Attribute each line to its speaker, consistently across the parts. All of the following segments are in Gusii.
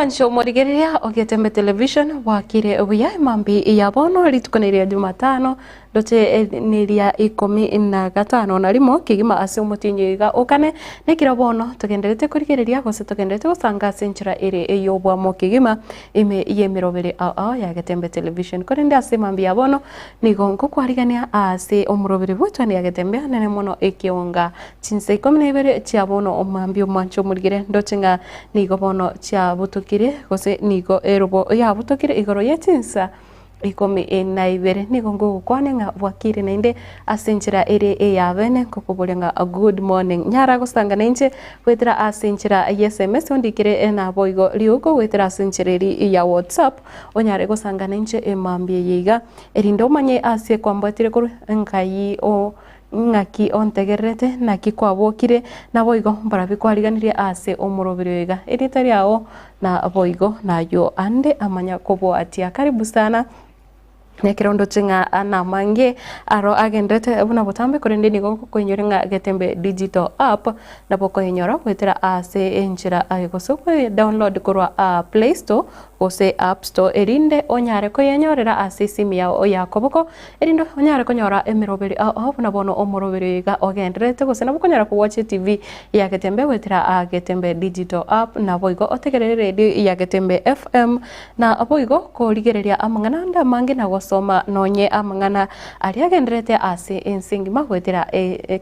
Speaker 1: Omwancho omorigereria o Getembe Television bwakire buya emambi ya bono rituko neria Jumatano ndoche neria ikomi na gatano na rimo kegima ase omotienyi oiga okane nekero bono togenderete korigereria gose togenderete gosanga ase enchera ere eyobwamo kegima ime yemeroberi ao ao ya Getembe Television korende ase emambi ya bono nigo nkokwarigania ase omoroberi bw'etwani ya Getembe anene mono ekeonga Chinsa ikomi na ibere chia bono omwambia omwanche omorigere, ndoche ng'a nigo bono chiabutokire, gose nigo erobo yabutokire igoro ye chinsa ikomi na ibere. Nigo ngogokwania ng'a bwakire naende ase enchera ere eyabene, nkokoboria ng'a good morning. Nyara gosanga nainche goetera ase enchera ya sms ondikere naboigo riogo goetera ase enchera eria ya whatsapp, onyare gosanga nainche emambia eye iga, erinde omanye ase kwambwatire korwa nkai o. Ng'aki ontegererete, naki kwabokire, naboigo mbarabwo kwariganirie ase omoroberi oyo iga, erieta riao naboigo nayio ande amanya kobwatia. Karibu sana nekero ndoche ng'a namange aro agenderete buna botambe korende nigo ngokoinyora ng'a Getembe Digital App nabo okoyenyora goetera ase enchera aye gose okoye download korwa Play Store gose App Store erinde onyare koyenyorera ase esimi yao ya koboko Erinde onyare konyora emeroberi ao ao buna bono omoroberi oyo iga ogendererete gose nabo okonyara kowatch etv ya Getembe goetera aa Getembe Digital App naboigo otegerere radio ya Getembe FM na boigo korigereria amang'ana ande amange na gosoma nonye amang'ana aria agendererete ase ense engima goetera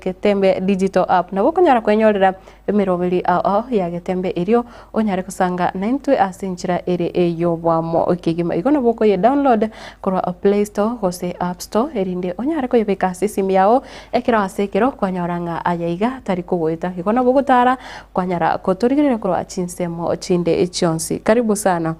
Speaker 1: Getembe Digital App. Nabo okonyara kwenyorera Emeroberi ao ao ya getembe erio onyare gosanga naintwe ase enchera ere ey'obwamo kegima. Igo nabo okoye download korwa Play Store gose App Store erinde onyare koyebeka ase esimi yao ekero ase ekero kwanyora ng'a aya iga tari kogoeta. Igo nabo ogotara kwanyara kotorigereria korwa chinsemo chinde chionsi. Karibu sana.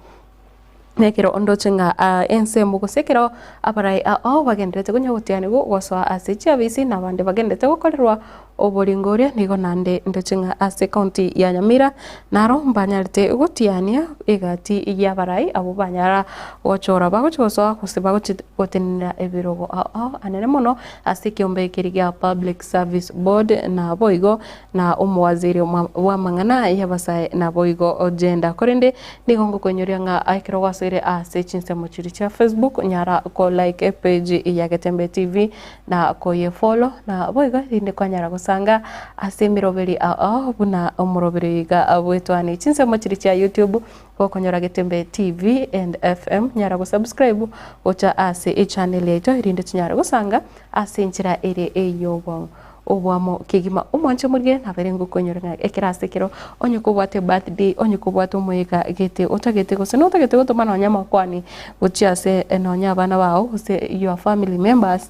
Speaker 1: Nekero ndoche ng'a ensemo gose ekero abarai ao bagendererete konya gotianigwa gosoa ase chiafisi na abande bagendererete gokorerwa oboringo oria, nigo naende ndoche ng'a ase ekaunti ya Nyamira naro mbanyarete gotiania egati y'abarai abwo banyara gochora bagochia gosoa gose bagochia gotenenera ebirogo ao ao anene mono ase ekeombe keria gia Public Service Board naboigo na omowaziri bw'amang'ana y'abasae naboigo gender. Korende nigo ngokoinyoria ng'a ekero gwasoire ase chinsemo chiria chia Facebook nyara ko like epage ya Getembe TV na koye follow na boigo erinde kwanyara gosanga ase emeroberi ao ao buna omoroberi iga bwetwani. Chinsemo chiria chia YouTube gokonyora Getembe TV and FM nyara go subscribe gocha ase echannel yaito erinde chinyare gosanga ase enchera ere ey'obong'u. Oboamo kegima omwanche omorige nabere ngokonyora ng'a ekero ase ekero onye kobwate birthday onye kobwate omoyega gete otagete gose notagete gotoma nonya amakwani gochia ase nonya abana bao gose your family members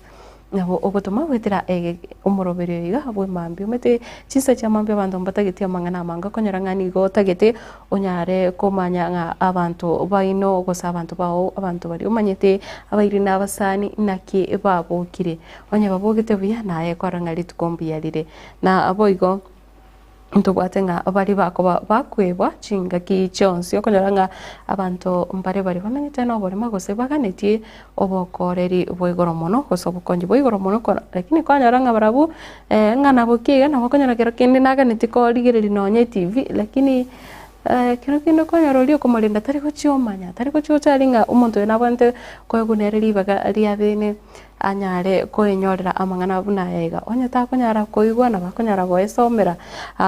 Speaker 1: nabo ogotoma goetera omoroberi oyo iga bwa emambia omanyete chinsa chia mambia abanto mbatageti amang'ana amange okonyora ng'a nigo otagete onyare komanya ng'a abanto baino gose abanto bao abanto baria omanyete abairi na abasani naki babokire. Onye babogete buya, naye kwarora ng'a rituko mbuya rire. Na boigo ntobwate ng'a baria bakoba bakwebwa chingaki chionsi, okonyora ng'a abanto mbare baria bamenyete noborimo gose baganetie obokoreri bwa igoro mono gose obokonyi bwa igoro mono kora lakini kwanyora ng'a barabwo ng'a nabo ki iga nabo okonyora kero kende naganetie korigereria nonye etv lakini ekero kende okonyora oria okomorenda tari gochia omanya, tari gochia gocha aria ng'a omonto oyo nabwenerete koegwa nere ribaga ria bene. anyare koenyorera amang'ana buna aya iga. Onye takonyara koigwa nabo akonyara goesomera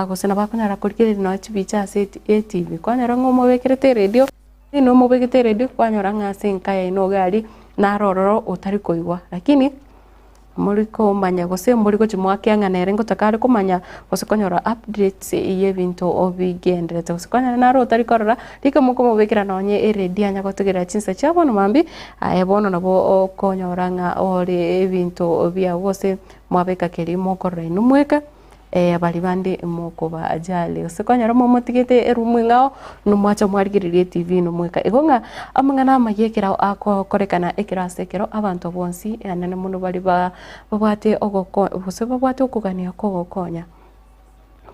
Speaker 1: gose nabo akonyara korigereria nonya chibicha ase etv. Kwanyora ng'a omobekerete eredio, lakini omobegete eredio kwanyora ng'a ase enka yaino iga aria naro ororo otari koigwa. Lakini mori komanya gose mori gochia moake ng'a nere ngotaka are komanya gose konyora updates ya ebinto bigendererete gose kwanyora naro otari korora. Rika mokomobekera nonye eredio anya gotegerera chinsa chia bono mambia, aye bono nabo okonyora ng'a ore ebinto biao gose mwabeka keria mokorora inwe mweka, baria bande mokobajali. Gose kwanyora momotigete eroom eng'ao, nomwacha mwarigereria etv inwe mweka. Igo ng'a amang'ana amaya ekero agokorekana ekero ase ekero abanto bonsi anene mono baria ba babwate ogoko gose babwate okogania kogokonya.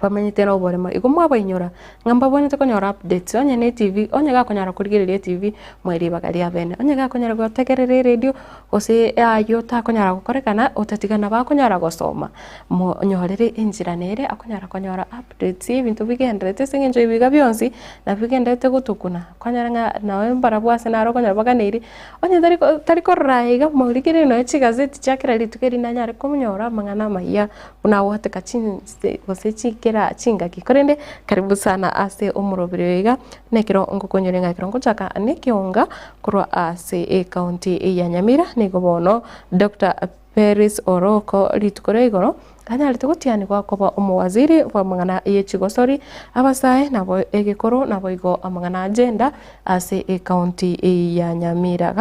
Speaker 1: Bamenyete noboremo. Igo mwabainyora ng'a mbabwenerete konyora updates onye ne etv, onye gakonyara korigereria etv moe ribaga ria bene, onye gakonyara gotegerera eredio gose ayio takonyara gokorekana otatiga nabo akonyara gosoma, monyorere enchera nere akonyara konyora updates ya ebinto bigendererete ase eng'encho ebi iga bionsi nabo bigendererete gotokuna, okonyora ng'a nonye mbarabwo ase naro okonyora baganeiri, onye tari ko tari korora iga morigererie nonye chigazeti chia kera rituko erinde anyare konyora amang'ana amayia buna agwateka chinse gose chikera chingaki. Korende karibu sana ase omoroberi oyo iga, nekero ngokonyoria ng'a ekero ngochaka nekeonga korwa ase ecounty ya Nyamira, nigo bono Doctor Peris Oroko rituko ria igoro anyarete gotianigwa koba omowaziri bw'amang'ana ye chigosori, abasae nabo egekoro naboigo amang'ana a gender ase ecounty ya Nyamira.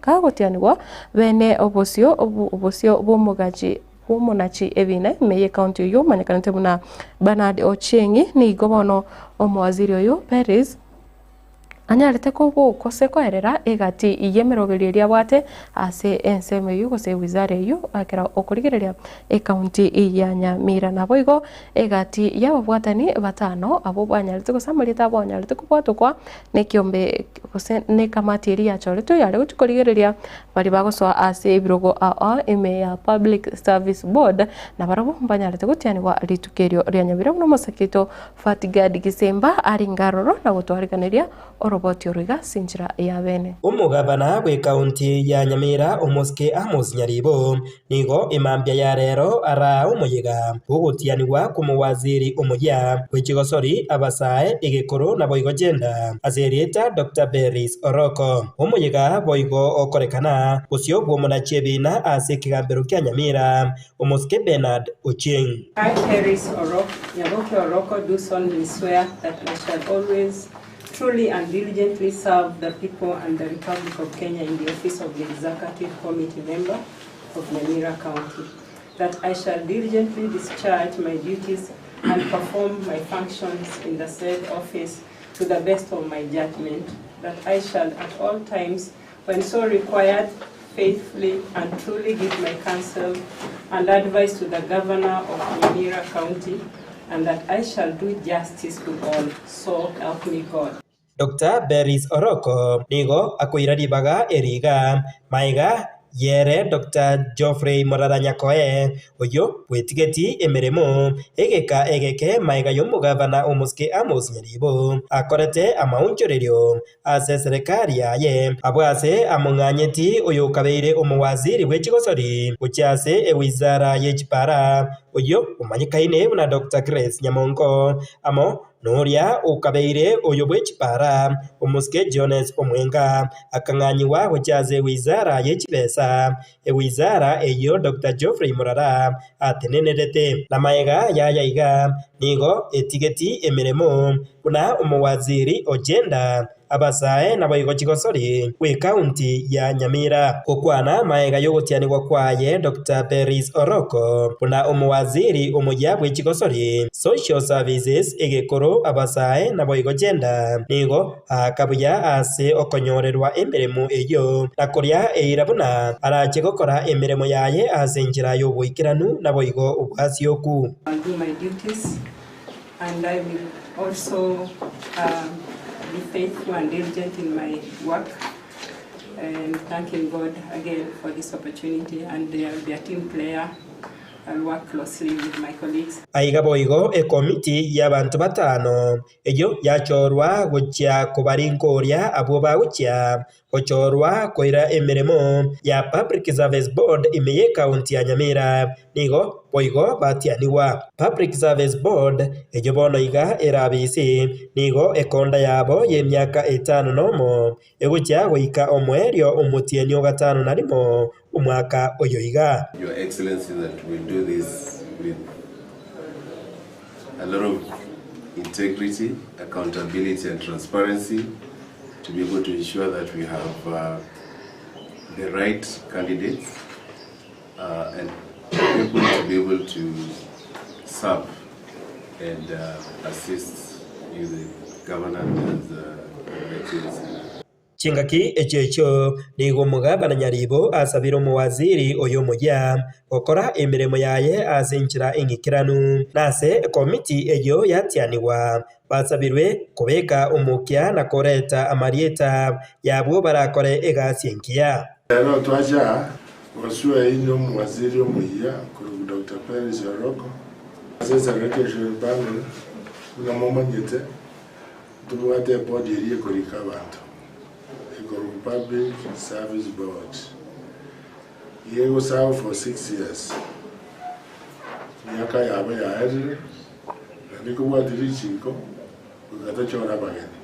Speaker 1: Gagotianigwa bene obosio obosio bw'omogachi bw'omonachi ebina ime y'ecounty oyio omanyekanete buna Bernard Ochieng nigo bono omowaziri oyo Peris anyarete kogose koerera egati y'emeroberio eria abwate ase ensemo eyio gose ewizara eyio ekero okorigereria ecounty ya Nyamira. Naboigo egati y'ababwatani batano abwo banyarete gose amarieta abo anyarete kobwatokwa nekiombe gose nekamati eria yachoretwe yare gochia korigereria Baria bagosoa ase ebirogo ao ime ya Public Service Board nabarabwo mbanyarete gotianigwa rituko erio ria nyabire buna omosake oito Fatgard Gisemba arenge aroro na gotwariganeria oroboti oro iga ase enchera ya bene.
Speaker 2: Omogabana bw'ekaunti ya Nyamira Omosike Amos Nyaribo nigo emambia ya rero araa omoyega bw'ogotianigwa kw'omowaziri omoyia bw'echigosori, abasae, egekoro naboigo gender ase erieta Doctor Beris Oroko. Omoyega boigo okorekana bosio bw'omonachi ebiina ase ekegambero kia Nyamira Omosike Bernard Ochieng.
Speaker 3: I, Peris Orok, Nyaboke Oroko, do solemnly swear that I shall always truly and diligently serve the people and the Republic of Kenya in the office of the Executive Committee member of Nyamira County, that I shall diligently discharge my duties and perform my functions in the said office to the best of my judgment, that I shall at all times, when so required, faithfully and truly give my counsel and advice to the governor of Nyamira County, and that I shall do justice to all, so help me God.
Speaker 2: Doctor Beris Oroko nigo akoira ribaga eri iga, Maiga yere Doctor Geoffrey Morara Nyakoe, oyio bwetigeti emeremo egeka egeke maiga y'omogavana omosike Amos Nyaribo, akorete amaonchorerio Ase eserekari yaye, abwo ase among'anyeti oyokabeire omowaziri bwe chigosori gochia ase ewizara ye chipara, oyio omanyekaine buna Doctor Grace Nyamongo, amo noria okabeire oyo bwe chipara, omosike Jones Omwenga, akang'anyigwa gochia ase ewizara ye chibesa, ewizara eyio Doctor Geoffrey Murara atenenerete. Namaega yaya iga, nigo etigeti emeremo Buna omowaziri o Gender, abasae naboigo chigosori bw'ecounty ya Nyamira. Gokwana maega y'ogotianigwa kwaye Doctor Peris Oroko buna omowaziri omoyia bw'echigosori, Social Services, egekoro, abasae naboigo Gender, nigo aaka buya ase okonyorerwa emeremo eyio na koria eira buna arache gokora emeremo yaye ase enchera y'oboikeranu naboigo obwasioku.
Speaker 3: I'll do my duties And I will also be faithful and diligent in my work and thanking God again for this opportunity and I'll be a team player. I'll work closely with my colleagues.
Speaker 2: Aiga boigo ekomiti y'abanto batano eyio yachorwa gochia kobarinkoria abwo bagochia Gochorwa koira emeremo ya Public Service Board ime y'ecounty ya Nyamira nigo boigo batianigwa. Public Service Board eyio bono iga erabisi nigo ekonda yabo y'emiaka etano nomo egochia goika omoerio omotienyi o gatano na rimo omwaka oyo iga.
Speaker 4: Your Excellency that we'll do this with a lot of integrity, accountability and transparency to be able to ensure that we have uh, the right candidates uh, and people to be able to serve and uh, assist you, the governor, as uh, Excellency.
Speaker 2: Chingaki echio echio nigo omogabana Nyaribo asabire omowaziri oyo omoyia gokora emeremo yaye ase enchera eng'ikeranu, na ase ekomiti eyio yatianigwa basabirwe kobeka omokia na koreta amarieta y'abwo barakore egasi engiya.
Speaker 5: Rero twacha aa gosua inwe omowaziri omoyia korwa Doctor Peris Oroko ase Executive Panel buna momanyete. Ntobwate ebodi eria ekorika abanto, ekorokwa Public Service Board. Iga egoserve for 6 years, emiaka yabo yaerire, naende ekobwatia richiko goika tochore abageni.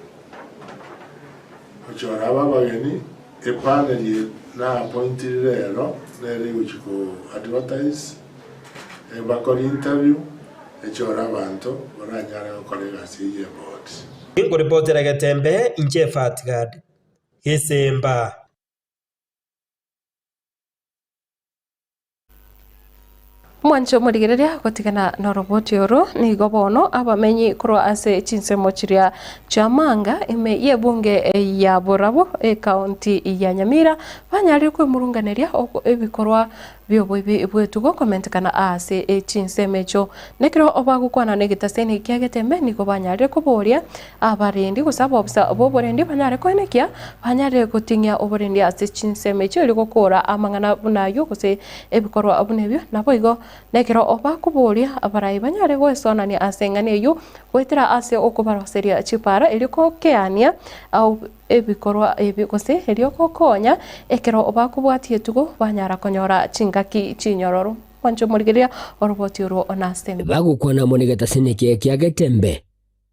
Speaker 5: Gochora aba abageni, epanel eye na appointire rero, nere egochi ko advertise, bakore interview, echore abanto baranyare gokora egasi eyio y'eboard.
Speaker 2: Nkoripotera Getembe inche Fatgad Gesemba.
Speaker 1: Omwanche omorigereria gotigana noroboti oro nigo bono abamenyi korwa ase chinsemo chiria chiamanga ime y'ebunge ya Borabu ekaunti ya Nyamira banyarire kwemurunganeria ebikorwa bi'oboibi bw'etugo komentekana aase e chinsemo echio. Nekero bagokwana negetaseni kia Getembe nigo banyarire koboria abarendi gose abobisa b'oborendi banyare koenekia banyare goting'ia oborendi ase chinsemo echio erio gokora amang'ana buna ayio gose ebikorwa buna ebio. Naboigo nekero bakoboria abarai banyare goesonania ase eng'ana eyio goetera ase okobaroseria chipara erio gokeania ebikorwa ebi gose erio gokonya ekero bakobwatia etugo banyara konyora chingaki chinyororo. Mwanche omorigereria oroboti orwo nase.
Speaker 6: Bagokwana amo negetasini eke kia Getembe,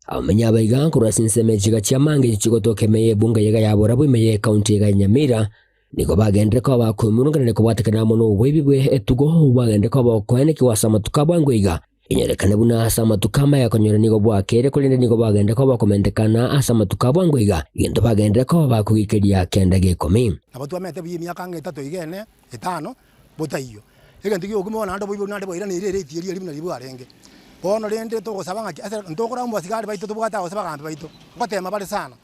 Speaker 6: abamenyi abaiga korwa ase ensemo echiga chi'amange echio chigotoka ime y'ebunga eyega ya Borabu ime y'ecounty eyega ya Nyamira, nigo bagenderere koba bakoimurunganania kobwatekana amo noboibi bwe etugo obwo bwagenderere koba okoenekigwa ase amatuko a bwango iga. Inyorekane buna ase amatuko amaya konyora nigo bwakeire, korende nigo bagenderere koba bakomentekana ase amatuko a bwango iga, egento bagenderere koba bakogikeria kenda gekomi.
Speaker 7: Nabo twamete buya emiaka ang'e etato iga ene, etano, botaiyo. Egento gi'ogokima bono naende oboibori naende bwairaneire erate eria eria buna riria bwarenge. Bono rende togosaba ng'aki ase ntokora abasigari baito tobwate aa gose abagambi baito, ngotema bare sana.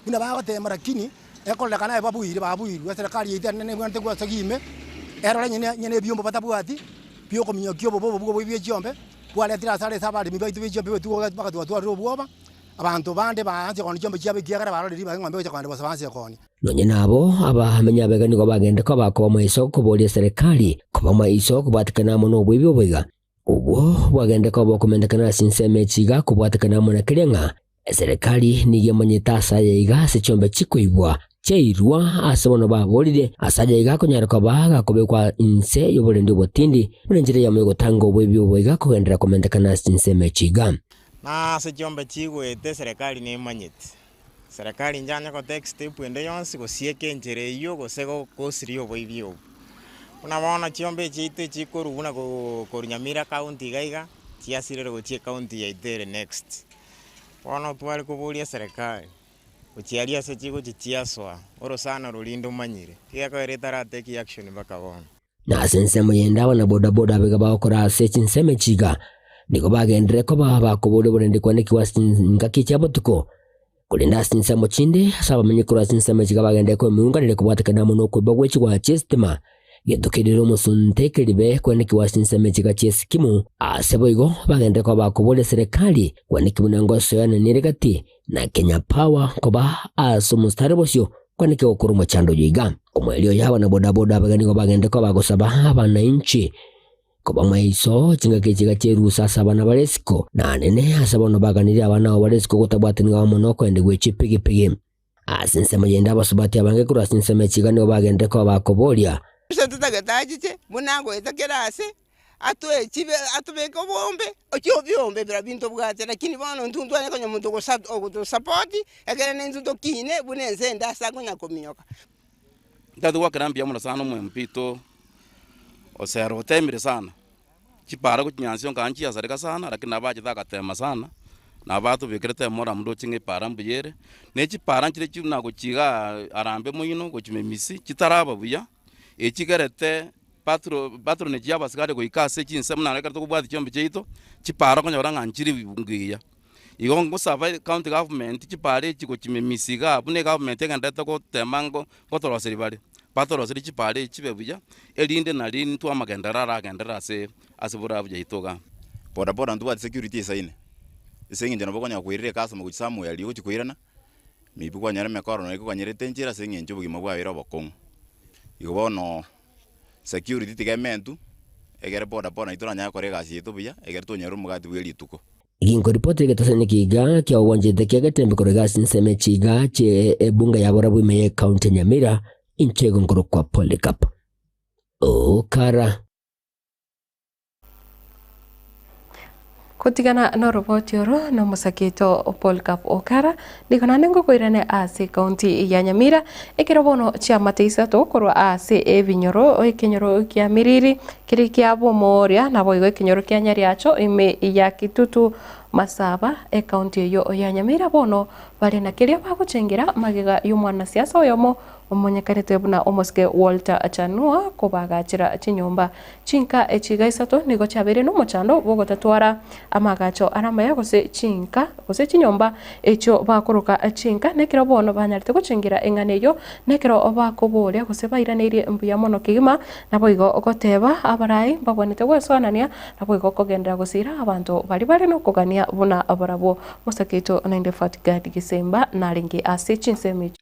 Speaker 7: Buna bagotema lakini, ekororekana aye babuire babuirwe, eserekari yaito enene nebwenerete gosogia ime, erore nyene nyene ebiombo batabwati, biokominyokia obobe obo bwa oboibi bwe chiombe, bwaretire asara ase abaremi baito be chiombe betugo bagatwatwarire obwoba, abanto bande baanche koonia chiombe chiabo ekiagera barorire ribaga eng'ombe egocha kogenda bosa baanche koonia.
Speaker 6: Nonye nabo, abamenyi abega nigo bagende koba koba maiso koboria eserekari koba maiso kobwatekana amo noboibi obo iga. Obwo bwagende koba okomentekana ase ensemo echi iga kobwatekana amo na keria ng'a eserekari nigo emanyete ase aya iga ase chiombe chikoibwa chiairwa ase bono baborire ase aya iga akonyara koba gakobekwa inse y'oborendi obotindi buna enchera eyemo y'ogotanga oboibi obo iga kogenderera komentekana ase chinsemo echi iga.
Speaker 8: Na ase chiombe chigoeta eserekari nemanyete. Serekari inche anye gotake step ende yonsi gosieka enchera eyio gose gosiria oboibi obwo. Buna bono chiombe echi chiaito echikorwa buna korwa Nyamira county iga iga, chiasirire gochia ecounty yaito ere next. Bono tware koboria eserekari, gochia aria ase chigochia chiasoa, orosana roria ndomanyire, tigekoera etaratake action mpaka bono.
Speaker 6: Na ase ensemo yende abana bodaboda abaiga bagokora ase chinsemo echi iga, nigo bagenderere koba bakoboria oborendi kwanekigwa ase chingaki chia botuko. Korende ase chinsemo chinde, ase abamenyi korwa ase chinsemo echi iga bagenderere kwemurunganeria kobwatekana amo nokoiba gwe chigwa chi'esitima, gento kerire omosunte keribe kwanekigwa ase chinsemo echi iga chi'esikimu. Ase boigo, bagenderere koba bakoboria eserekari kwanekigwa buna ngosoyanania gati na Kenya Power koba ase omostari bosio kwanekigwa gokora omochando oyo iga. Omoerio oyo abana bodaboda abaiga nigo bagende koba gosaba abananchi koba maiso chingaki echi iga chierusa ase abana bare isiko na anene ase bono baganirie abana abo bare isiko gotabwataniwa amo nokoendigwa gwe chipigipigi. Ase ensemo yende abasubati abange korwa ase ensemo echi iga nigo bagendire koba bakoboria.
Speaker 9: Gose totagete achiche buna agoeta kera ase, atoe chibe atobeke oboombe, ochie obiombe biria bintobwate lakini bono intwe ntwanye konya omonto ogosa ogotosapoti, ekere na intwe tokine buna ense ende ase akonya kominyoka.
Speaker 10: Ntagete goakera mbuya mono sana omo-MP oito, Osero otemire sana, chipara gochia Nyansiongo nka nchiasareka sana lakini nabo achete agatema sana, nabo atobekerete emora ndoche ng'a epara mbuya ere, na echipara nchire chuna gochia igaa Harambee moino gochia Memisi chitaraba buya, echigerete patro patronage ya abasigari goika ase chinsemo naende ekero tokobwatia chiombe chiaito, chipara okonyora ng'a nchiri buya. Igo ngosaba ecounty government chipara echi gochimemisia igaa buna egovernment egenderete gotema ngo ngotoroseria bare, batoroserie chipara echi chibe buya, erinde nari intwe amagenderero aragenderere ase ase borabu yaito igaa.
Speaker 11: Boda boda ntobwati security esaine, ase eng'encho nabo okonyara koirera ecustomer gochia somewhere riria ogochia koirana, maybe kwanyora emekoro nonye ekoganyerete enchera ase eng'encho obogima bwabeire obokong'u. Igo bono security tiga ementwe, egere boda boda naintwe toranyare gokora egasi yaito buya, egere tonyore omogati bwe rituko.
Speaker 6: Ginkoripoti egetasani kiga kiaogwanchete kia Getembe korwa iga ase ensemo echiga chie ebunge ya Borabu ime ye ekaunti ya Nyamira, inche igo nkorokwa Polycarp Okara.
Speaker 1: Gotigana noroboti oro nomosaketo Polycarp Okara, nigo naende ngokoirane ase ekaunti ya Nyamira, ekero bono chiamate isato korwa ase ebinyoro ekenyoro kia Miriri, keria kia Bomoria, naboigo ekenyoro kia Nyariacho ime ya Kitutu Masaba, ekaunti eyio ya Nyamira bono bare na keria bagochengera magega y'omwanasiasa oyomo omonyekanete buna omosike Walter Chanua kobagachera chinyomba Chinka echi iga isato nigo chiabeire nomochando bw'ogotatwara amaagacho are amaya gose chinka gose chinyomba echio bakoroka chinka, nekero bono banyarete gochengera eng'ana eyio, nekero bakoboria gose bairaneirie mbuya mono kegima, naboigo goteba abarai mbabwanete gwesoanania, naboigo kogenderera gosiira abanto baria bare nokogania buna barabwo. Mosaketo naende Fatgad Gisemba narenge ase chinsemo echio.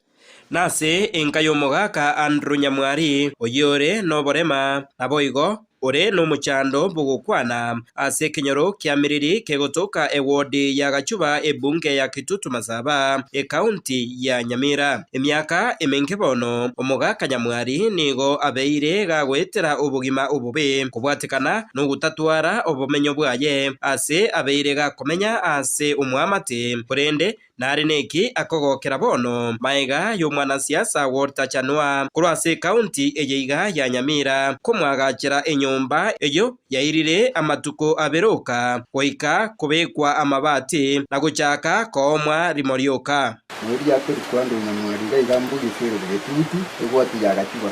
Speaker 2: Nase enka y'omogaka Andrew Nyamwari, oyio ore noborema, naboigo ore nomochando bw'ogokwana ase ekenyoro kia Miriri kegotoka ewodi ya Gachuba ebunge ya Kitutu Masaba, ekaunti ya Nyamira. Emiaka emenge bono, omogaka Nyamwari nigo abeire gagoetera obogima obobe kobwatekana nogotatwara obomenyo bwaye ase abeire gakomenya ase omwamate, korende Nare neki akogokera bono maega y'omwanasiasa Walter Chanua korwa ase ekaunti eye iga ya Nyamira komwagachera enyomba eyio yairire amatuko abere oka goika kobekwa amabati na gochaka koomwa rimo rioka.
Speaker 12: Noria akorikwa Ndonyamwari iga iga mbuya ase erobo getutu egwati ya Gachuba.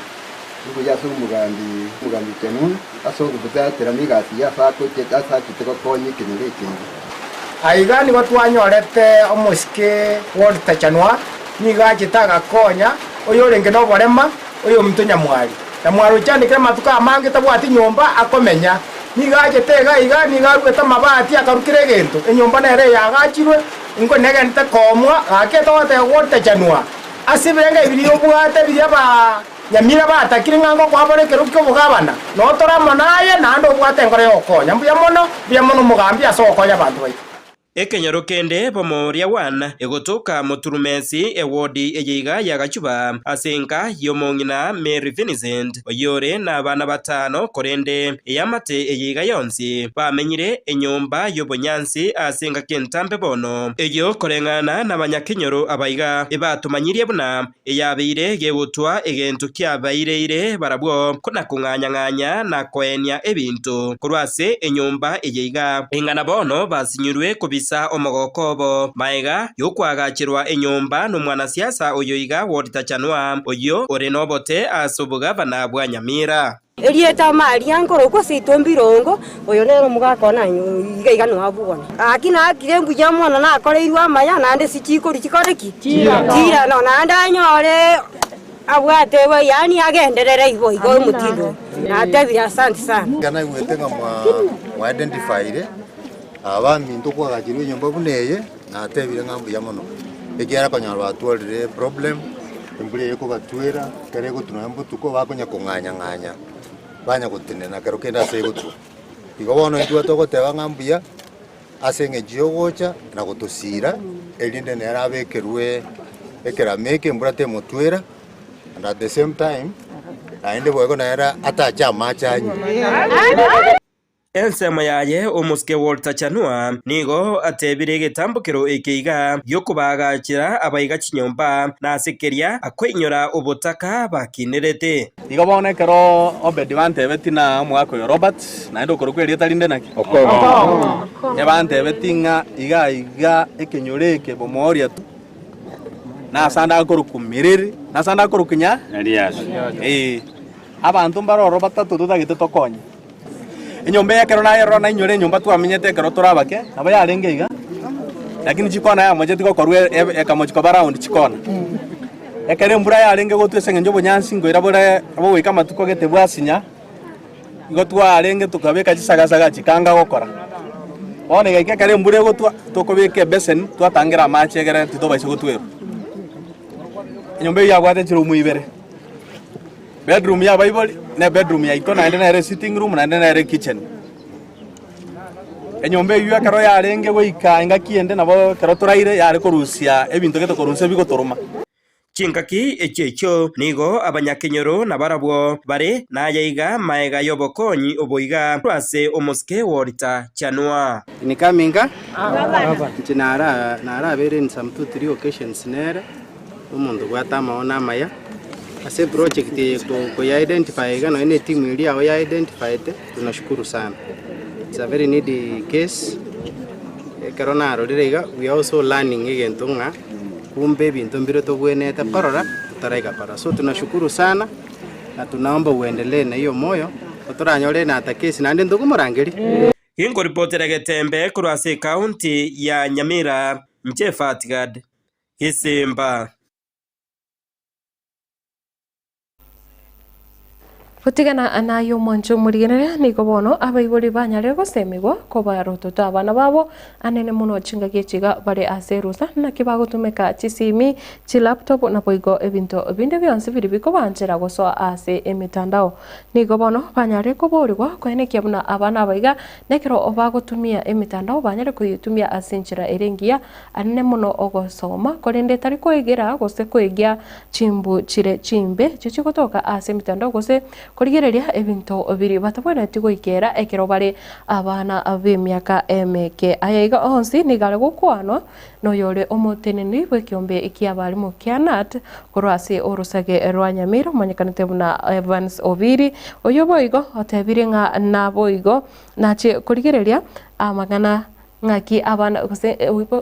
Speaker 12: Mbuya ase omogambi omogambi Chanua ase ogobutatera egasi ye ase achete gokonya ekenyoro eke iga.
Speaker 13: Aiga nigo twanyorete omosike Walter Chanua, nigo achete agakonya oyorenge noborema, oyominto Nyamwari. Nyamwari ochandekire amatuko amange tabwati nyomba akomenya. Nigo achete iga iga, nigo aruete amabati akarua kera egento. Enyomba nere eyaagachirwe, inko negenete koomwa, gaki etogoteba Walter Chanua, ase ebirengo ebi biria obwate biria ba Nyamira batakire ng'a ngokoa ekero ki'obogabana, notore amo naye, naende obwate enkoro y'ogokonya. Mbuya mono, mbuya mono omogambi ase ogokonya abanto baito.
Speaker 2: Ekenyoro kende Bomoria 1, egotoka Moturumesi, ewodi eye iga ya Gachuba, ase enka y'omong'ina Mary Vincent, oyore nabana batano, korende eamate eye iga yonsi bamenyire enyomba y'obonyansi ase engaki entambe bono. Eyio koreng'ana nabanyakenyoro abaiga ebatomanyirie buna Eyabeire gegotwa egento kiabaireire barabwo, kona-kong'anya-ng'anya na koenia ebinto korwa ase enyomba eye iga. Ing'ana bono basinyirwe kobisa omogoko obo, maega y'okoagacherwa enyomba nomwanasiasa oyo iga Walter Chanua, oyio ore nobote ase obogavana bwa Nyamira.
Speaker 14: Erieta Maria nkorokwa ase itombe irongo, oyo nere omogaka one iga iga noabwo one. Gaki naakire mbuya mono nakoreirwe amaya, naende ase chikori chikore ki? Chiirano, naende anyore abwate yaani agenderere igo igo omotindo oyo. Natebire asante sana.
Speaker 15: Ekero naigwete ng'a mwa identifyire abaminto kwagachirwe enyomba buna eye, natebire ng'a mbuya mono, ekiagera konyora batwarire eproblem, embura eye ekobatwera, ekero egotwa nonya mbotuko bakonya kong'anya ng'anya, banya gotenena kero kende ase egotwa. Igo bono intwe togoteba ng'a mbuya, ase eng'encho ya ogocha na gotosira, erinde nere abekerwe ekerama eke embura temotwera, and at the same time, naende boigo nere atache amache anywe.
Speaker 2: Ensemo yaye omosike Walter Chanua nigo atebire egetambokero eke iga gi'okobaagachera abaiga chinyomba, na ase keria akoinyora obotaka bakinerete.
Speaker 16: Igo bono ekero Obedi bantebetie na omogaka oyo Robert, naende okorokwa erieta rinde naki? Okong'o. Ebantebetie ng'a iga iga ekenyoro eke bomoria tu, na ase ande akorokwa Miriri, na ase ande akorokwa nya? Ee. Abanto mbare ororo batato totagete tokonye. Enyomba eye ekero nayerora nainyore enyomba twamenyete ekero tore abake, nabo yarenge iga. Lakini chikona yamocheti gokorwa ekamochi koba round chikona. Ekero embura yarenge gotwa ase eng'encho obonyansi nkoira bore bogoika amatuko gete bwasinya, igo twarenge tokabeka chisagasaga chikanga gokora. Bono egaika ekero embura egotwa, tokobeka ebeseni twatangera amache egere titobaisa gotwerwa. Enyomba eyio yabwate chiroom ibere, bedroom ya abaibori, na ebedroom yaito naende nere esitting room naende nere ekitchen. Enyomba eyio ekero yarenge goika engaki ende nabo ekero toraire yare korusia ebinto gete korwa inse bigotoroma.
Speaker 2: Chingaki echio echio nigo abanyakenyoro nabarabwo bare nayaiga maega y'obokonyi obo iga korwa ase omosike Walter Chanua.
Speaker 17: Nikaminga inche nara narabeire in some 2-3 occasions nere, omonto obwate amaono amaya, ase eproject eye ko koya identify iga nonye na etimu eria yago ya identifyete, tunashukuru sana. It's a very needy case, ekero narorire iga, we are also learning egento ng'a kumbe ebinto mbire tobwenerete korora totaraika korora. So tunashukuru sana na tunaomba uendelee na hiyo moyo, otoranyore na ata case naende ntokomorangeria.
Speaker 2: Ginkoripotera Getembe korwa ase ekaunti ya Nyamira, inche Fatgad Gisimba.
Speaker 1: Gotigana naye omwancho omorigereria, nigo bono abaibori banyare gosemigwa kobarototo abana babo anene mono chingaki echi iga bare ase erusa, naki bagotumeka chisimi, chilaptop naboigo ebinto binde bionsi biria bikobanchera gosoa ase emetandao. Nigo bono banyare koborigwa koenekia buna abana aba iga nekero bagotumia emetandao banyare koyetumia ase enchera ere engiya anene mono ogosoma, korende tari koegera gose koegia chimbu chire chimbe echio chigotoka ase emetandao gose korigereria ebinto biria batabwenereti goikera ekero bare abana b'emiaka emeke. Aya iga onsi nigo are gokwanwa noyore omoteneneri bw'ekeombe ki'abalimu kia KNUT korwa ase orosage rwa Nyamira omanyekanete buna Evans Obiri, oyio boigo otebirie ng'a naboigo nache korigereria amang'ana Ng'aki abana gose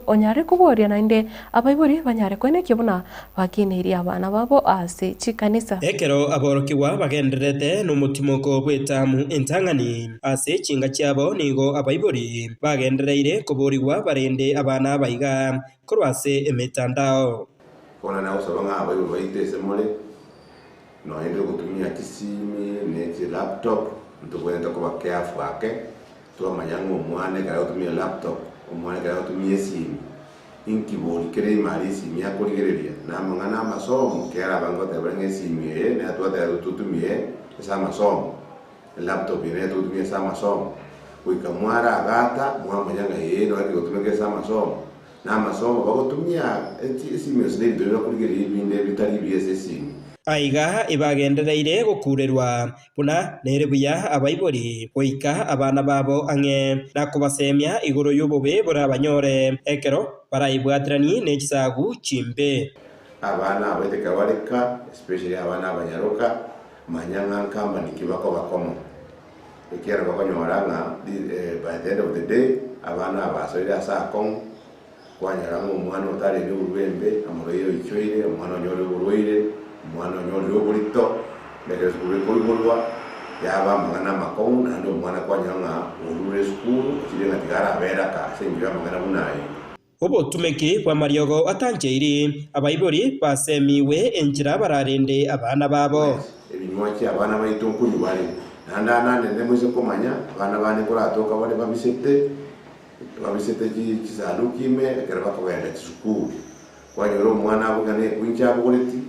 Speaker 1: onyare koboria naende abaibori banyare koenekia buna bakineirie abana babo ase chikanisa.
Speaker 2: Ekero aborokigwa bagendererete nomotimoko bw'etamu entang'ani ase chinga chiabo nigo abaibori bagendereire koborigwa barende abana aba iga korwa ase emetandao.
Speaker 4: Bono nagosaba ng'a abaibori baito ase more, nonya inde ogotumia chisimi ne chilaptop, ntobwenerete koba careful ake, Twamanya ng'a omwana ekero agotumia elaptop, omwana ekero agotumia esimi, inki bori kere ime aria esimi akorigereria? Na amang'ana amasomo, kera abange goteba ng'a esimi eye nero twateba totumie ase amasomo, elaptop eye nero togotumia ase amasomo. Goika mwaragata mwamanya ng'a ee nonye kegotumeka ase amasomo, Na amasomo bagotumia esimi gose nebinto biria bakorigereria ebinde bitari ebiya ase esimi.
Speaker 2: Aiga ebagendereire gokuurerwa buna nere buya abaibori goika abana babo ang'e, na kobasemia igoro y'obobe borabanyore ekero baraibwateranie ne chisagu chimbe.
Speaker 4: Abana abaiteka bareka, especially abana abanyaroka, manya ng'a nkampani ki bakoba komo. Ekiagera bakonyora ng'a by the end of the day abana aba basoire ase akong'u, kwanyora ng'a omwana otarenge oborwa embe, amorwaire oichoire, omwana onyorire oborwaire, omwana onyorire oborito, ekero esukuru ekoigorwa, yaba amang'ana amakong'u naende omwana kwanyora ng'a orure esukuru, ochire ng'a tiga arabere aka ase engencho y'amang'ana buna ayio.
Speaker 2: Obotumeki bw'amariogo atancheiri, abaibori basemiwe enchera bararende abana babo.
Speaker 4: Ebinywa abana baito nkonywa bare, naende ananende moise komanya, abana bane nkoratoka bare babisete, babisete chisanduki ime ekero bakogenda chisukuru. Kwanyora omwana abwo ng'a nekwincha abogoreti,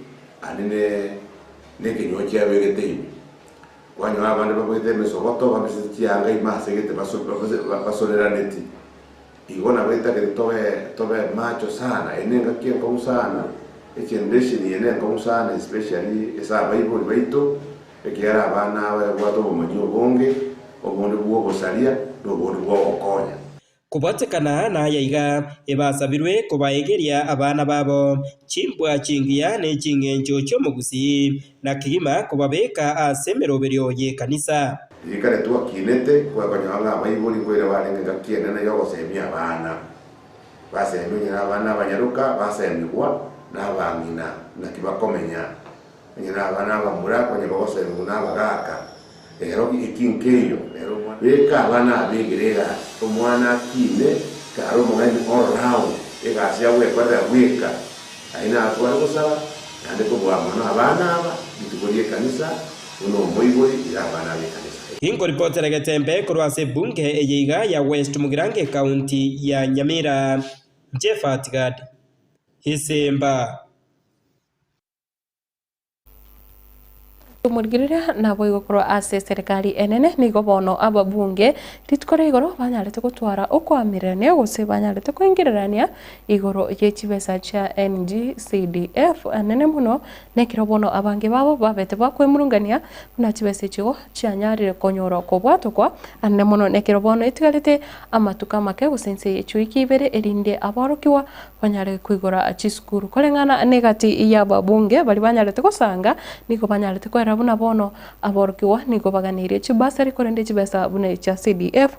Speaker 4: aande nekenywa chiabegete ime. Kwanyora abande babegete emesogoto, babisete chianga ime ase egete basoreraneti. Igo nabo etagete tobe tobe macho sana, eye nengaki enkong'u sana, egeneration eye nenkong'u sana especially ase abaibori baito, ekiagera abana aba babwate obomanyi obonge, obonde bwa obosaria, na obonde bwa ogokonya.
Speaker 2: Kobwatekana naya iga, ebasabirwe kobaegeria abana babo chimbwa chingiya ne ching'encho chi'omogusii, na kegima kobabeka ase emeroberio y'ekanisa.
Speaker 4: Riria kare twakinete, kwakonyora ng'a abaibori nkoira barenge engaki enene y'ogosemia abana. Basemia onye nabana abanyaroka, basemigwa nabang'ina naki bakomenya. Onye nabana abamura, konya bagosemigwa nabagaka. Rero eki nkeiyo, rero omwana. Beka abana aba egere egasi, omwana akine kare omong'aini all round.
Speaker 18: Egasi agwekorera bweka, aye natware gosaba, naende kobua mono abana aba, rituko ri'ekanisa, buna omoibori, ira abana ab'ekanisa.
Speaker 2: Inkoripotera Getembe korwa ase ebunge eye iga ya West Mugirango ekaunti ya Nyamira, Jephat Gad, Isimba.
Speaker 1: Omorigereria naboigo korwa ase eserekari enene nigo bono ababunge rituko ria igoro banyarete gotwara okoamererania gose banyarete koingererania igoro ye chibesa chia NGCDF enene mono nekero bono abange babo babete bakwemurungania buna chibesa echigo chianyarire konyora kobwatokwa anene mono nekero bono etigarete amatuko amake gose inse ye chiwiki ibere erinde aborokigwa banyare koigora chisukuru. Koreng'ana negati y'ababunge baria banyarete gosanga, nigo banyarete koerera buna bono aborokigwa nigo baganeirie chibasari korende chibesa buna echia CDF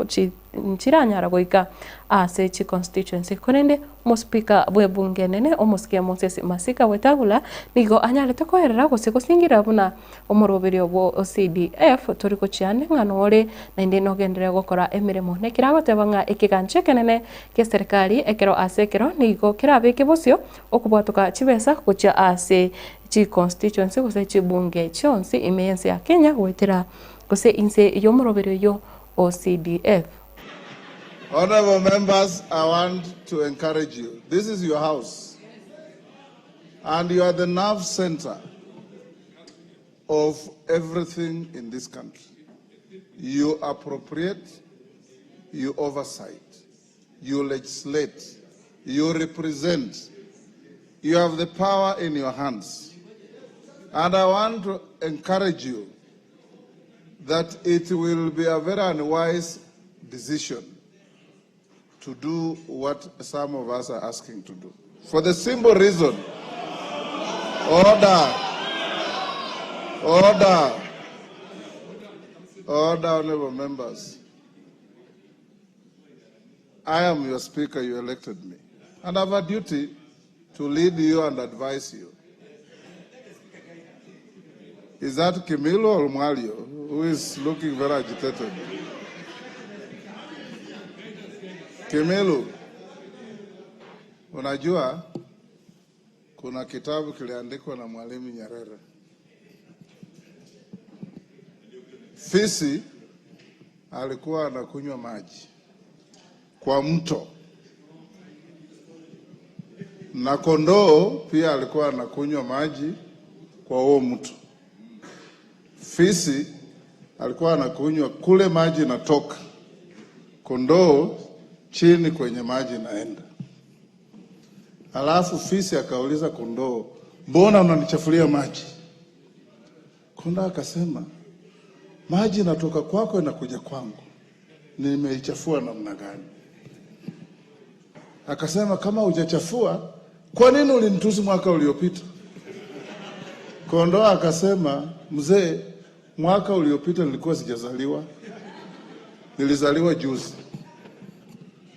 Speaker 1: nchiranyara goika ase chiconstituency. Korende omospeaker bw'ebunge enene omosike Moses Masika Wetangula nigo anyarete koerera gose gosingirera buna Omoroberio bwo CDF tori gochia ande ng'a nore naende nogenderere gokora emeremo. Nekero agoteba ng'a ekegancha ekenene ki'eserekari ekero ase ekero nigo kerabeke bosio okobwatoka chibesa gochia ase chiconstituency gose chibunge chionsi ime y'ense ya Kenya goetera gose inse y'omoroberio oyio o CDF.
Speaker 5: Honourable members, I want to encourage you. This is your house. And you are the nerve center of everything in this country. You appropriate, you oversight, you legislate, you represent. You have the power in your hands. And I want to encourage you that it will be a very unwise decision to do what some of us are asking to do. For the simple reason, order, order, order, honorable members. I am your speaker, you elected me. And I have a duty to lead you and advise you. Is that Kimilo or Mwalio who is looking very agitated? Kimilu, unajua kuna kitabu kiliandikwa na Mwalimu Nyerere. Fisi alikuwa anakunywa maji kwa mto na kondoo pia alikuwa anakunywa maji kwa huo mto. Fisi alikuwa anakunywa kule maji inatoka, kondoo chini kwenye maji inaenda. Alafu fisi akauliza kondoo, mbona unanichafulia maji? Kondoo akasema, maji inatoka kwako inakuja kwangu, nimeichafua namna gani? Akasema, kama hujachafua, kwa nini ulinitusi mwaka uliopita? Kondoo akasema, mzee, mwaka uliopita nilikuwa sijazaliwa, nilizaliwa juzi.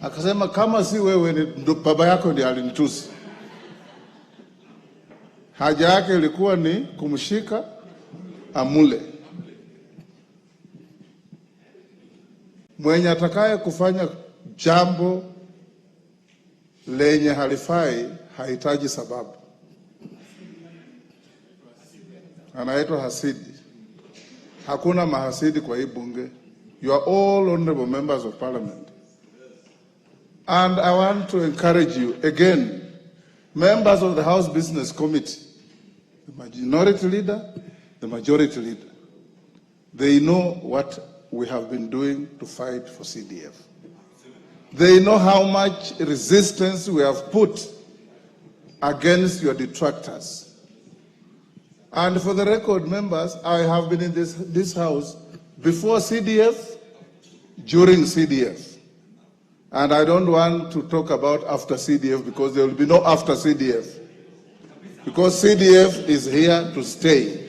Speaker 5: Akasema, kama si wewe ni baba yako ndiye alinitusi. Haja yake ilikuwa ni kumshika amule. Mwenye atakaye kufanya jambo lenye halifai hahitaji sababu, anaitwa hasidi. Hakuna mahasidi kwa hii bunge. You are all honorable members of parliament. And I want to encourage you again, members of the House Business Committee, the minority leader, the majority leader, they know what we have been doing to fight for CDF. They know how much resistance we have put against your detractors. And for the record, members, I have been in this, this house before CDF, during CDF. And I don't want to talk about after CDF because there will be no after CDF. Because CDF is here to stay.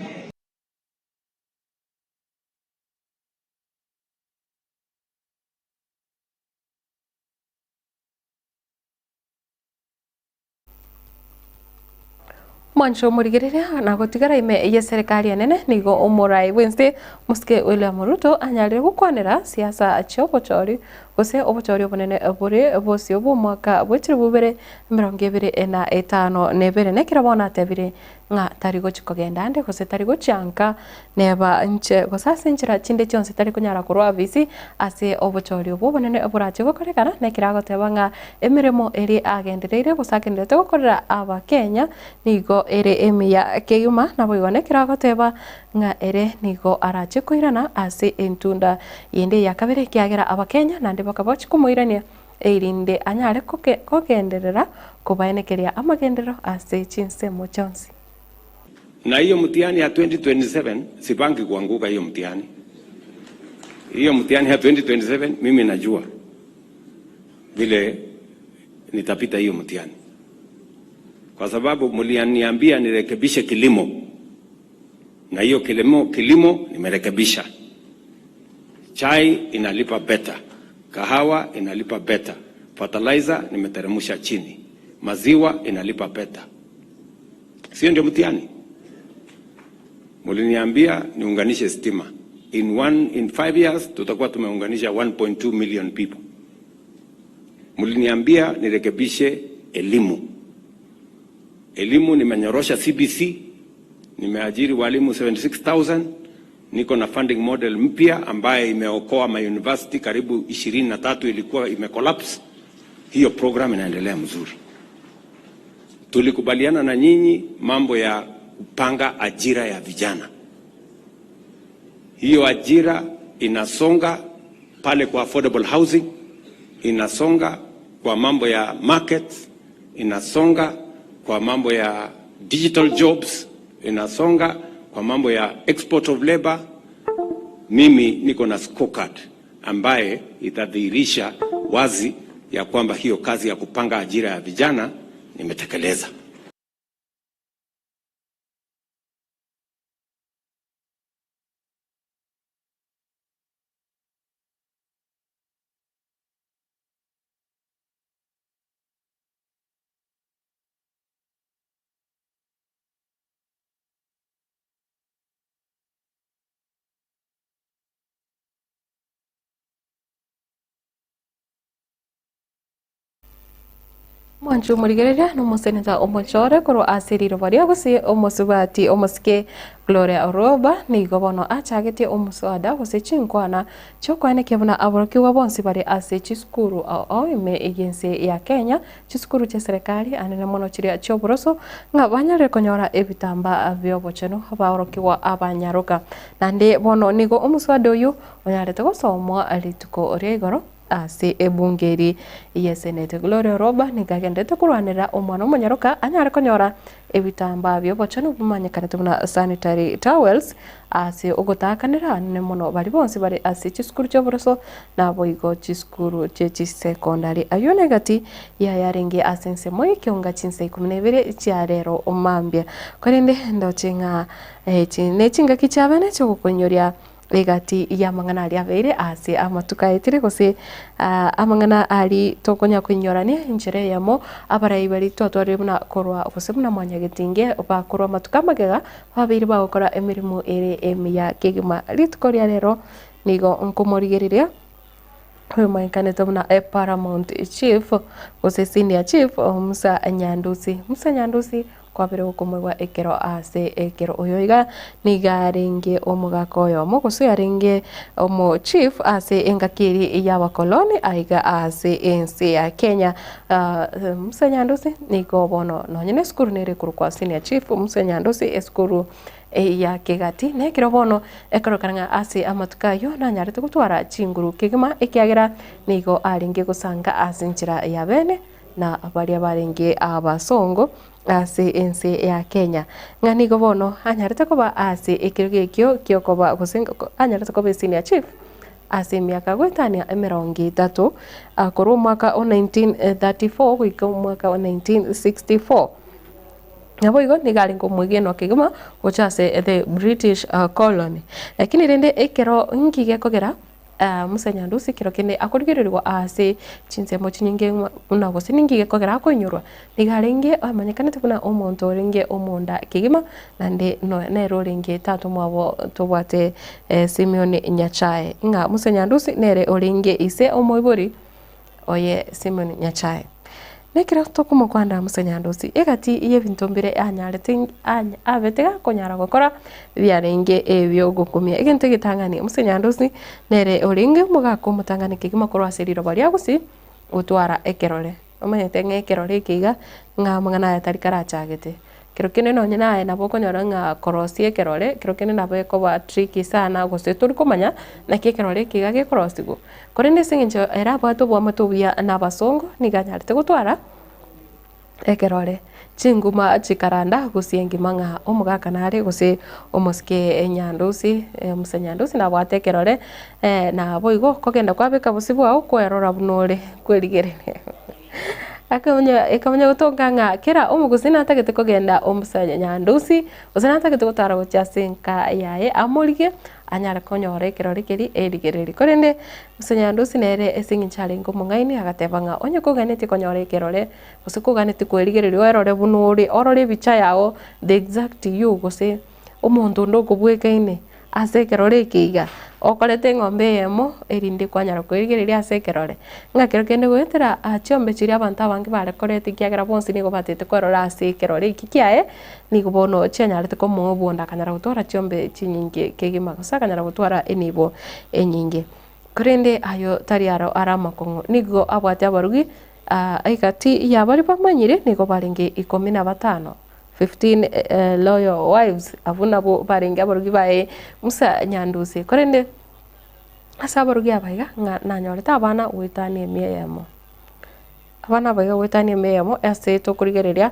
Speaker 1: Mwancho omorigereria na gotigara ime y'eserekari enene nigo omorai bw'ense Mosike William Ruto anyarire gokwanera siasa chi'obochori. gose obochori obonene bore bosio bw'omwaka bwe chilifu ibere 2052. Nekero bono atebire ng'a tari gochia kogenda ande gose tari gochia nka neba inche gose ase enchera chinde chionsi tari konyara korwa afisi ase obochori obwo obonene borache gokorekana, nekero agoteba ng'a emeremo eria agendereire gose agendererete gokorera abakenya nigo ere emiya kegima, naboigo nekero agoteba ng'a ere nigo arache koirana ase entunda yende ya kabere ekiagera abakenya naende bakaba bachia komoirania erinde anyare kogenderera kobaenekeria amagenderero ase chinsemo chionsi.
Speaker 19: Na hiyo mtihani ya 2027 sipangi kuanguka hiyo mtihani. Hiyo mtihani ya 2027 mimi najua vile nitapita hiyo mtihani, kwa sababu mlianiambia nirekebishe kilimo, na hiyo kilimo, kilimo nimerekebisha. Chai inalipa beta, kahawa inalipa beta, fertilizer nimeteremsha chini, maziwa inalipa beta. Sio ndio mtihani? Mliniambia niunganishe stima. In one, in five years tutakuwa tumeunganisha 1.2 million people. Mliniambia nirekebishe elimu. Elimu nimenyorosha CBC, nimeajiri walimu 76,000, niko na funding model mpya ambaye imeokoa ma university karibu 23 ilikuwa imecollapse. Hiyo program inaendelea mzuri. Tulikubaliana na nyinyi mambo ya kupanga ajira ya vijana. Hiyo ajira inasonga pale kwa affordable housing, inasonga kwa mambo ya markets, inasonga kwa mambo ya digital jobs, inasonga kwa mambo ya export of labor. Mimi niko na scorecard ambaye itadhihirisha wazi ya kwamba hiyo kazi ya kupanga ajira ya vijana nimetekeleza.
Speaker 1: Mwanche omorigereria na omoseneta omochore korwa ase riroba ria gose omosubati omosike Gloria Orwoba nigo bono achagetie omoswada gose chinkwana chi'okoenekia buna aborokigwa bonsi bare ase chisukuru ao ime y'ense ya Kenya, chisukuru chi'eserekari anene mono chiria chi'oboroso ng'a banyarire konyora ebitambaa bi'obochenu abaorokigwa abanyaroka. Naende bono nigo omoswada oyio onyarete gosomwa rituko ria igoro. Ase ebunge eri y'eseneti, Gloria Orwoba nigo agenderete korwanerera omwana omonyaroka anyare konyora ebitambaa bi'obochenu bimanyekanete buna sanitary towels ase ogotaakanera anene mono baria bonsi bare ase chisukuru chi'oboroso naboigo chisukuru chie chisekondari. Ayio negati yayarenge ase ensemo y'ekeunga chinsa ikomi na ibere chia rero mambia. Korende ndoche ng'a echi nechingaki chiabene chiogokoinyoria Egati y'amang'ana aria abeire ase amatuko aetire, gose amang'ana aria tokonya koinyorania enchera eyemo, abarai baria twatwarire buna korwa gose buna mwanyagetinge bakorwa amatuko amagega, babeire bagokora emeremo ere emiya kegima. Rituko ria rero nigo nkomorigereria oyomanyekanete buna Paramount Chief gose Senior Chief Musa Nyandusi. Musa Nyandusi Kwabire gokomoigwa ekero ase ekero. Oyo iga nigo arenge omogaka oyomo gose arenge omo chief ase engaki eria y'abakoloni aiga ase ense ya Kenya. Musa Nyandusi nigo bono nonye na esukuru nere ekorokwa Senior Chief Musa Nyandusi esukuru ya Kegati. Na ekero bono ekorokana ng'a ase amatuko ayio nanyarete gotwara chinguru kegima ekiagera nigo arenge gosanga ase enchera ya bene. na baria barenge abasongo ase ense ya Kenya, ng'a nigo bono anyarete koba ase ekerogo ekio giokoba gose anyarete koba esenior chief ase emiaka goetania emerongo etato korwa omwaka o 1934 goika omwaka o 1964. Naboigo nigo arenge omwegenwa kegima gocha ase the British colony. Lakini rende ekero nki gekogera. Musa Nyandusi kero kende akorigererigwa ase chinsemo chinyinge buna gose ninki gekogera akoinyorwa, nigo arenge amanyekanete buna omonto orenge omonda kegima naende nere orenge tata omwabo tobwate Simeon Nyachae. Ng'a Musa Nyandusi nere orenge ise omoibori oye Simeon Nyachae. Nekero tokomokwana Musa Nyandusi, egati y'ebinto mbire anyarete abete gakonyara gokora biarenge ebiogokumia. Egento egetang'ani, Musa Nyandusi nere orenge omogaka omotang'ani kegima korwa ase riroba ria Gusii gotwara ekerore. Omanyete ng'a ekerore eke iga, ng'a amang'ana aya tari karachagete. Kero kende nonye naye nabo okonyora ng'a korosia ekerore, kero kende nabo ekoba tricky sana gose tori komanya naki ekerore eke iga gekorosiwa. Korende ase eng'encho ere abwate oboamate obuya na abasongo, nigo anyarete gotwara ekerore. Chinguma chikaranda gose engima ng'a omogaka nare gose omosike nyandusi, omose nyandusi nabwate ekerore naboigo okogenda kwabeka bosio bwao kwerora buna ore kwerigereria. Akamanya ekamanya gotonga ng'a kera omogusii natagete kogenda omosacha nyandusi, gose natagete gotara gochia ase enka yaye amorigie, anyare konyora ekerori keria erigererie. Korende omosacha nyandusi nere ase eng'encho arenge omong'aini agateba ng'a onye koganetie konyora ekerore, gose koganetie kwerigereria oerore buna ore, orore ebicha yago the exact you gose omonto onde okobwekaine ase ekerore eke iga, okorete eng'ombe eyemo erinde kwanyara koerigereria ase ekerore. Ng'a kero kende goetera aa chiombe chiria abanto abange bare koreta ekiagera bonsi nigo batete kwerora ase ekerore eki kiaye, nigo bono chianyarete komoa obonda akanyara gotwara chiombe chinyinge kegima gose akanyara gotwara enibo enyinge. Korende ayo tari aro are amakong'u, nigo abwate abarugi egati ya baria bamanyire nigo barenge ikomi na batano. 15 loyal wives, abwo nabwo barenge abarugi baye Musa Nyandusi. Korende ase abarugi aba iga, ng'a nanyorete abana goetania emia eyemo. Abana aba iga goetania emia eyemo ase tokorigereria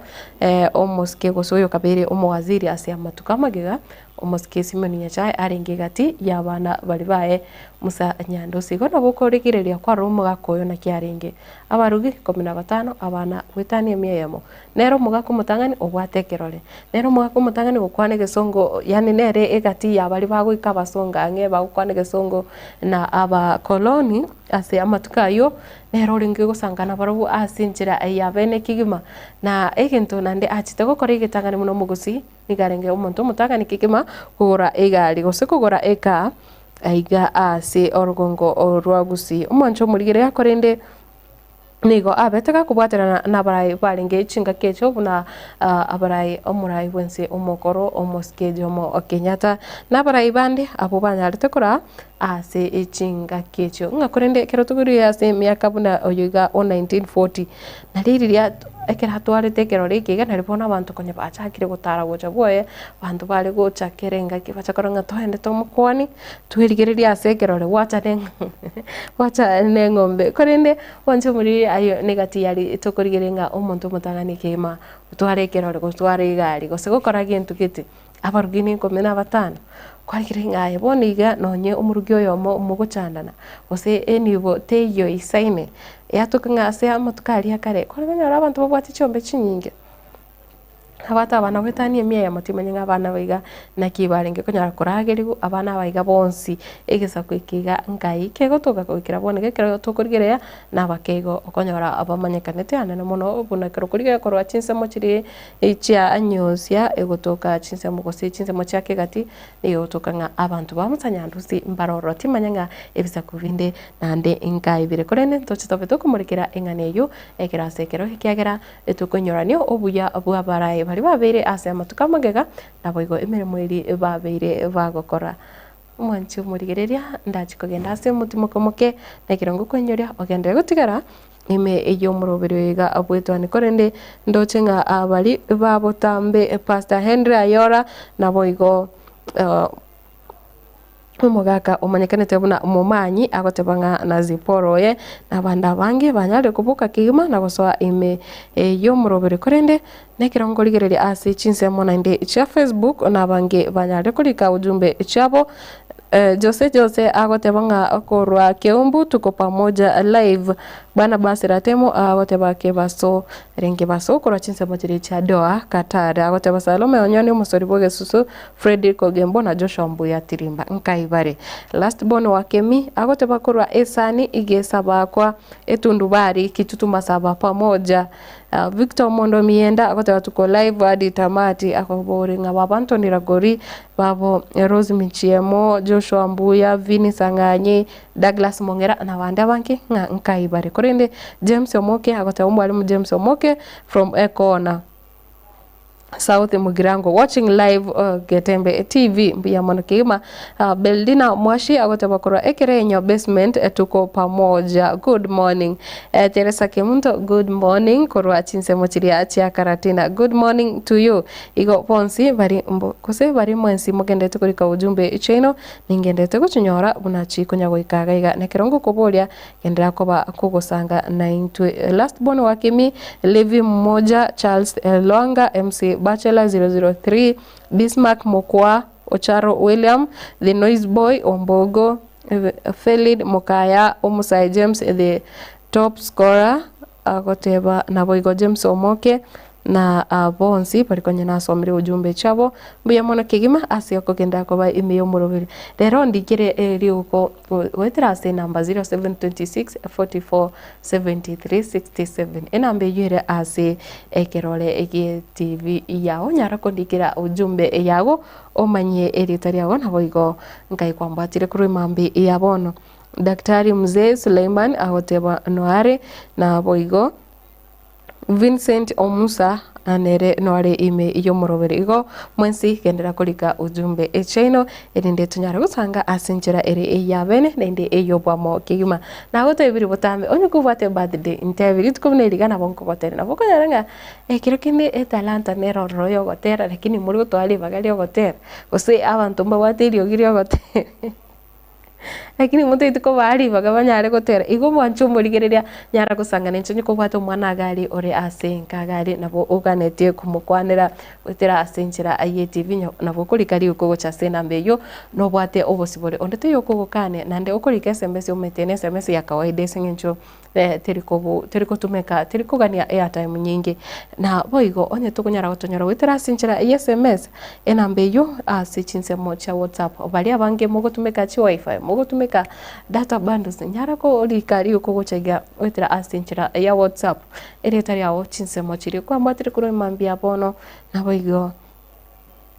Speaker 1: omosike gose oyokabere omowaziri ase amatuko amagega, omosike Simon Nyachae arenge egati y'abana baria baye Musa Nyandusi. Igo nabo okorigereria kwarora omogaka oyo naki arenge. Abarugi ikomi na batano, abana goetania emia eyemo. Nere omogaka omotang'ani obwate ekerore, nere omogaka omotang'ani gokwana egesongo, yaani nere egati ya baria bagoika abasongo ang'e bagokwana egesongo na abakoloni ase amatuko ayio, nere orenge gosanga nabarobwo ase enchera ya bene kegima. Na egento naende achete gokora egetang'ani buna omogusii, nigo arenge omonto omotang'ani kegima kogora egari gose kogora ekaa aiga ase orogongo rwa gusii. Omwancho omorigereria korende. Nigo abete gakobwaterana nabarai barenge chingaki echio buna abarai omorai bwense omokoro omosike Jomo Kenyatta na abarai bande abwo banyarete koraa ase chingaki echio. Ng'a korende ekero togoririe ase emiaka buna oyo iga o 1940 nari riria ekero atwarete ekerore eke iga nari bono abanto konya bachakire gotara gocha bwoye, abanto bare gocha kera engaki bacha korora ng'a toende tomokwanie. Twerigererie ase ekerore gwacha ne gwacha neng'ombe korende gwancha omoriri aye negati yari tokorigereria ng'a omonto omotang'ani kegima gotwara ekerore gotwara egari gose gokora gento gete abarugi na ikomi na batano kwarigereria ng'a aye bono iga nonye omorugi oyomo mogochandana gose enibo teiyo eisaine yatoka ng'a ase amatuko aria akare kwarenge abanto babwate chiombe chinyinge. Nabwate abana goetania emia eyemo timanya ng'a abana aba iga naki barenge konyara koragerigwa, abana aba iga bonsi egesaku eke iga nkai kegotoka goikera bono iga ekero tokorigereria na abake igo okonyora abamanyekanete anene mono buna ekero okorigereria korwa chinsemo chiria chia nyosia egotoka chinsemo gose chinsemo chia kegati nigo egotoka ng'a abanto ba Musanyandusi mbare ororo timanya ng'a ebisaku binde naende nkai bire. Korende ntoche tobe tokomorekera eng'ana eyio ekero ase ekero ekiagera Etokoinyorania obuya bw'abarai baria babeire ase amatuko amagega, naboigo emeremo eria babeire bagokora. Omwanchi omorigereria, ndache kogenda ase omotimoke omoke, na ekero ngokoinyoria ogenderere gotigara ime y'omoroberi oyo iga bw'etwani. Korende ndoche ng'a baria ba botambe Pastor Henry Ayora, naboigo Omogaka omanyekanete buna omomanyi agoteba ng'a na Zipora oye na abande abange banyarire koboka kegima na gosoa ime y'omoroberi korende nekero nkorigereria ase chinsemo naende chia Facebook na abange banyarire korika ujumbe chiabo. Jose Jose agoteba ng'a korwa Keumbu tuko pamoja live. Barnabas Ratemo agoteba kebaso renge baso korwa chinsemo chiria chia Doha, Qatar. Agoteba Salome Onyoni omosori bw'egesusu, Fredrick Ogembo na Joshua Mbuya Tirimba nkai bare. Last born wa Kemi agoteba korwa esani igesabakwa etundubari Kitutu Masaba pamoja. Victor Omondo Mienda agoteba tuko live hadi tamati akobori ng'a baba Anthony Ragori, babo Rose Michiemo, Joshua Mbuya, Vinny Sang'anyi, Douglas Mong'era na abande abange ng'a nkai bare. Korende James Omoke agoteba omwalimu James Omoke from Ekona South Mugirango watching live Getembe TV mbuya mono kegima. Beldina Mwashi agoteba korwa Ekerenyo basement tuko pamoja good morning. Teresa Kemunto good morning korwa chinsemo chiria chia Karatina good morning to you. Igo bonsi bari mbo gose bari mwensi mogendete korika ujumbe chiaino ningendete gochinyora buna chikonya goika iga iga. Nekero ngokoboria Genderera koba kogosanga naintwe. Last born wa Kimi, Levi Mmoja, Charles Lwanga, MC Bachelor 003, Bismarck Mokwa, Ocharo William, The Noise Boy, Ombogo, Felid Mokaya, Omosae James the top scorer, agoteba naboigo James Omoke, Na bonsi baria konya nasomire ujumbe chiabo, mbuya mono kegima ase okogenda koba ime y'omoroberi. Rero ndikire eriuko goetera ase enamba 0726 44 73 67 enamba eyio ere ase ekerore gie TV yao nyara kondikera ujumbe yago omanye erieta riago naboigo nkai kwambwatire korwa emambia ya bono. Daktari Mzee Suleiman agoteba noare naboigo. Vincent Omusa nere noare ime y'omoroberi. Igo mwensi genderera korika ujumbe echiaino erinde tonyare gosanga ase enchera ere eyabene naende ey'obwamo kegima. Nagotebirie botambe onye kobwate birthday ntebi rituko buna eri iga nabo nkogotera. Nabo okonyora ng'a ekero kende etalanta nere ororo yogotera lakini mori gotwara ribaga riogotera gose abanto mbabwate eriogi riogotera. Lakini motaeti kobaa ribaga banyare gotera, igo mwanche omorigereria nyara gosangana inche onye kobwate omwana iga aria ore ase enka iga aria nabo oganetie komokwanera goetera ase enchera ye TV nabo okorika rioka ogocha ase enamba eyio nobwate obosibore. Onde taiyo okogokania naende okorika SMS omanyete ne SMS ya kawaida ase eng'encho teri kobu teri kotumeka teri kogania airtime nyinge. Na boigo onye tokonyara gotonyora goetera ase enchera ya SMS, enamba eyio ase chinsemo chia WhatsApp, baria abange mogotumeka chiwifi, mogotumeka data bundles, nyara korika rioka ogocha iga goetera ase enchera ya WhatsApp, erieta riago chinsemo chiria kwambwatire korwa mambia bono, naboigo.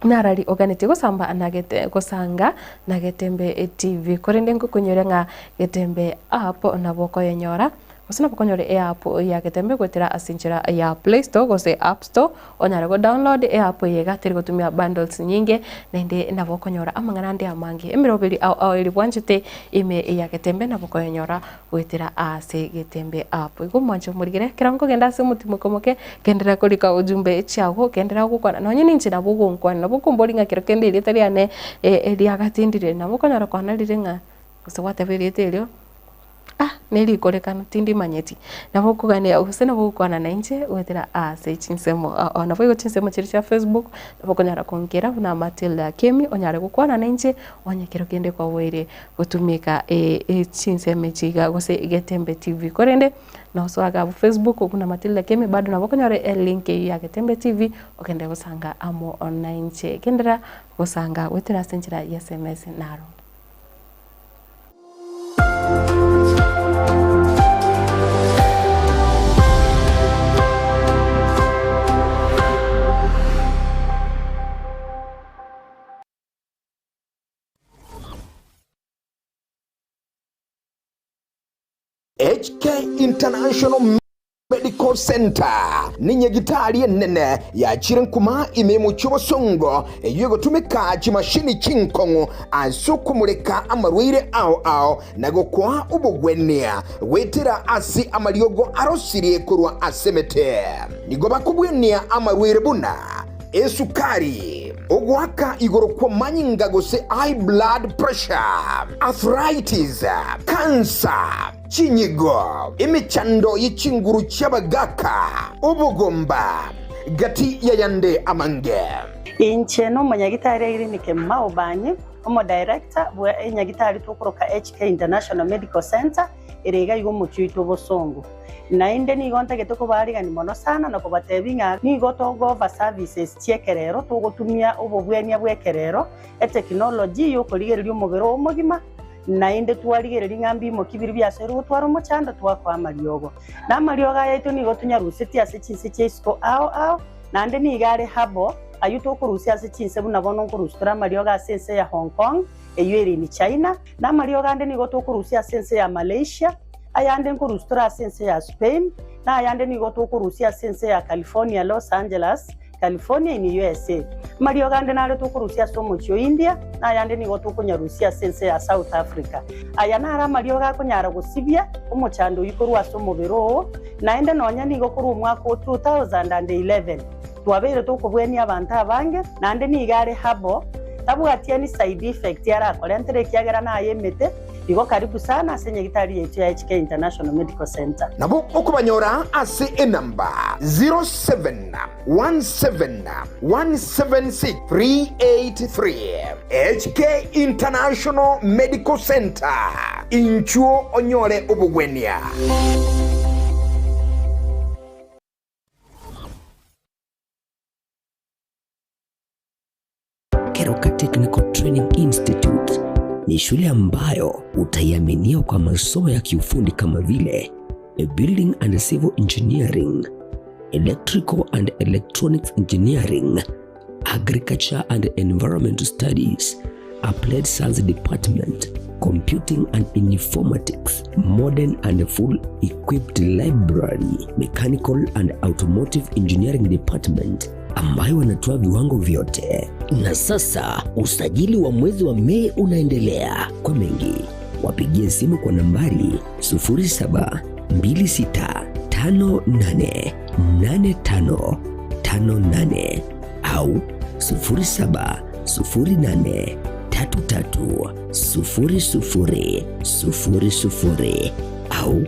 Speaker 1: Narari oganetie gosamba na gete gosanga na Getembe TV. Korende ngokonyoria ng'a Getembe app nabo okoyenyora, gose nabo okonyora eapp ya Getembe goetera ase enchera ya Play Store gose App Store, onyare go download eapp eye iga teri gotumia bundles nyinge, naende nabo okonyora amang'ana ande amange. Emeroberi ao ao eri bwanchete ime ya Getembe nabo okoyenyora goetera ase Getembe app. Igo mwanche omorigere, ekero nkogenda ase omotimoko omoke, genderera korika ujumbe chiago, genderera gokwana, nonye ninche nabo ogonkwana, nabo okombori ng'a kero kende erieta riane riagatindire, nabo okonyora kwana rire ng'a gose gwateba erieta erio, ah nerikorekano tindimanyeti. Nabo okogania gose nabo ogokwana nainche goetera ase chinsemo ao naboigo chinsemo chiria chia Facebook, nabo okonyara konkera buna Matilda Kemi onyare gokwana nainche onye kero kende kwaboire gotumeka chinsemo echi iga gose Getembe TV. Korende nosoa iga abwo Facebook buna Matilda Kemi bado nabo okonyora elink eyio ya Getembe TV ogende gosanga amo nainche. Genderera gosanga goetera ase enchera ya SMS naro.
Speaker 20: HK International Medical Center nenyagitari enene yachire nkuma ime y'omochie obosongo eyio egotumeka chimashini chinkong'u ase okomureka amarwaire ao ao na gokoa obogwenia goetera ase amariogo arosirie korwa ase emete. Nigo bakobwenia amarwaire buna esukari, ogoaka igoro kw'amanyinga gose high blood pressure, arthritis, cancer, chinyigo, emechando ye chinguru chi'abagaaka, obogomba, gati y'ayande amange.
Speaker 21: Inche nomonyagitari Irene Kemuma Obanyi. Omodirector bwa enyagitari tokoroka HK International Medical Centre ere iga iga omochie oito obosongo. Naende nigo ntagete kobaarigania mono sana na kobatebia ng'a nigo togooffer services chi'ekerero togotumia obobwenia bw'ekerero, etekinology y'okorigereria omobere oo omogima, naende twarigereria ng'a mbimoki biria biasoirwe gotwara omochando twakoa amariogo. Na amariogo aya aito nigo tonyarusetie ase chinse chia isiko ao ao, naende nigo are herbal, Ayio tokorusia ase chinse buna bono nkorusia tore amariogo ase ense ya Hong Kong, eyio ere in China, na amariogo ande nigo tokorusia ase ense ya Malaysia, ayande nkorusia tore ase ense ya Spain, na ayande nigo tokorusia ase ense ya California, Los Angeles, California in USA. Amariogo ande nare tokorusia ase omochie o India, na ayande nigo tokonyarusia ase ense ya South Africa. Aya naro amariogo akonyara gosibia omochando oyio korwa ase omobere oo, naende nonya nigo korwa omwaka o 2011. Twabeire tokobwenia abanto abange, naende nigo are herbal, tabwati any side effect arakorentere ekiagera naye emete, igo karibu sana ase nyagitari yaito ya HK International Medical Centre.
Speaker 20: Nabo okobanyora ase enamba 0717176383. HK International Medical Centre, inchuo onyore obogwenia.
Speaker 6: Keroka Technical Training Institute ni shule ambayo utaiaminia kwa masomo ya kiufundi kama vile Building and Civil Engineering, Electrical and Electronics Engineering, Agriculture and Environmental Studies, Applied Science Department, Computing and Informatics, Modern and Full Equipped Library, Mechanical and Automotive Engineering Department ambayo wanatoa viwango vyote. Na sasa usajili wa mwezi wa Mei unaendelea. Kwa mengi wapigie simu kwa nambari 0726588558 au 0708330000 au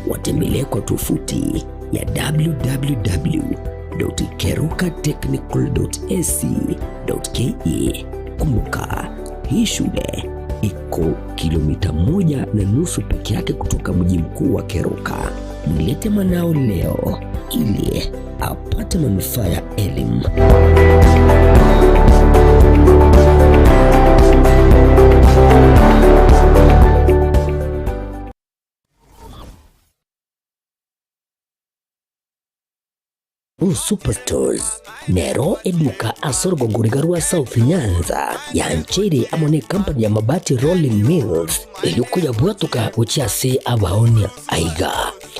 Speaker 6: watembelee kwa tovuti ya www.kerukatechnical.ac.ke. Kumbuka, hii shule iko kilomita 1.5 peke yake kutoka mji mkuu wa Keroka. Mlete mwanao leo ili apate manufaa ya elimu. Superstores nero eduka ase orogongo riga rwa South Nyanza yancheire amo ne company ya Mabati Rolling Mills erio koyabwatoka gochia ase abaonia. Aiga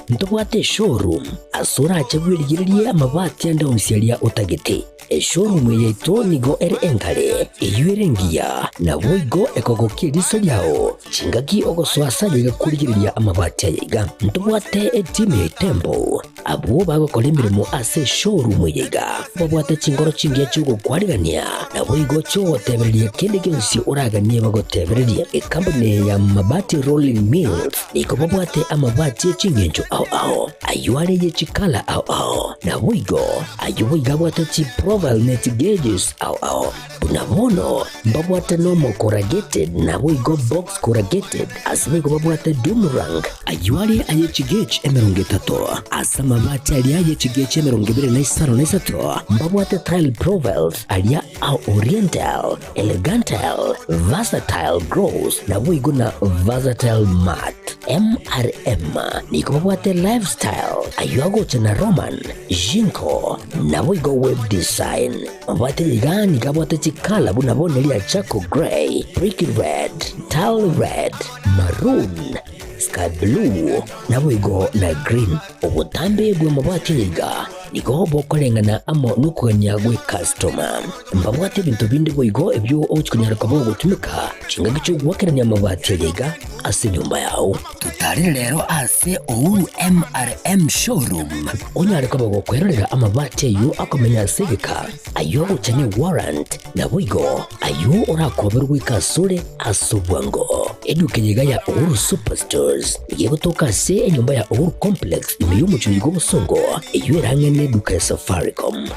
Speaker 6: ntobwate eshowroom ase orache bwerigererie amabati ande onsi aria otagete. Eshowroom eye yaito nigo ere enkare, eyio ere engiya, naboigo ekogokia eriso riao chingaki ogosoa ase aye iga korigereria amabati aya iga. Ntobwate etimu ya Itembo Abwo bagokora emeremo ase eshowroom eye iga babwate chingoro chingiya chi'ogokwarigania, naboigo chi'ogotebereria kende gionsi oraganie bagotebererie. Ekampuni eye ya Mabati Rolling Mills nigo babwate amabati e chingencho ao ao, ayio are ye chikala ao ao, naboigo ayio boigo abwate chiprofile ne chigauges ao ao. Buna bono mbabwate normal corrugated naboigo box corrugated, ase boigo babwate doom rank, ayio are aye chigauge 30, ase amabati aria aye chigauge 25 mbabwate tile profiles aria a oriental, elegantile, versatile gloss naboigo na versatile matte. MRM nigo babwate lifestyle, ayio agocha na Roman, Jinko, naboigo web design. Mabwate iga nigo abwate chikala buna bono eria charcoal grey, brick red, tile red, maroon, sky blue, naboigo na green. Obotambe bw'amabati aya iga nigo bokoreng'ana amo nokogania gw'ekastoma. Mbabwate ebinto binde boigo ebio ogochi konyara koba ogotumeka chingaki chi'ogoakerania amabati aya iga. ase enyomba yao. Totarire rero ase Uhuru MRM Showroom onyare koba gokwerorera amabati ayio akomenya ase egeka, ayio agocha ne warrant, naboigo ayio orakoberwe goika asore ase obwango. Eduka eye iga ya Uhuru Superstores nigo egotoka ase enyomba ya Uhuru Complex ime y'omochie oyo bw'Obosongo, eyio ere ang'e neduka ya Safaricom.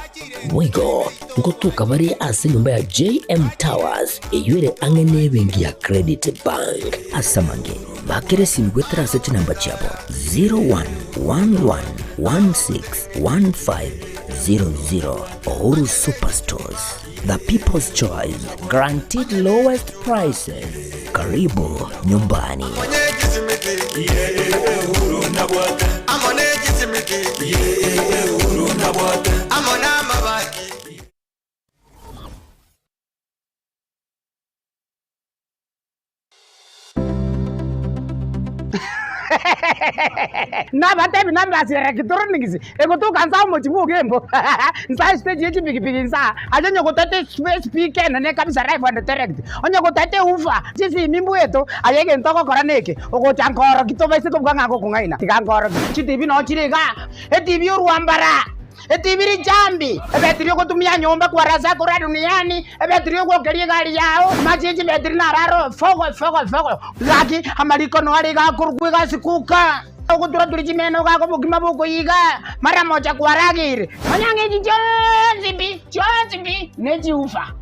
Speaker 6: Boigo ngotoka bare ase enyomba ya JM Towers eyio ere ang'e nebenki ya Credit Bank. Ase amange, bakera esimi goetera ase chinamba chiabo 0111161500. Uhuru Superstores, the people's choice, guaranteed lowest prices. Karibu nyumbani.
Speaker 13: Nabatebi nambasi ya electronics egotoka nsa omochi bwa Ogembo nsa estage ye chipikipiki nsa aye onye gotete espeaker enene kabisa live and direct onye gotete woofer chisimi mbweto aye egento ogokora neke ogocha nkoroki tobaise kobuga ng'a ngokong'aina tiga nkoroki chitibi noo chire igaa etibi orwambara. Etibi richambi, ebetiri ogotumia nyomba kwarasa korwa duniani, ebetiri ogwokeria egari yao, amache ye chibetiri naro aro fogo fogo fogo. Gaki amariko noare iga akorokwa egasi kuka, ogotura-turia chimeno gaka obokima bokoiga, mara mocha kwarageire. Nonya ng'echi chionsi pi, chionsi pi, nechiufa.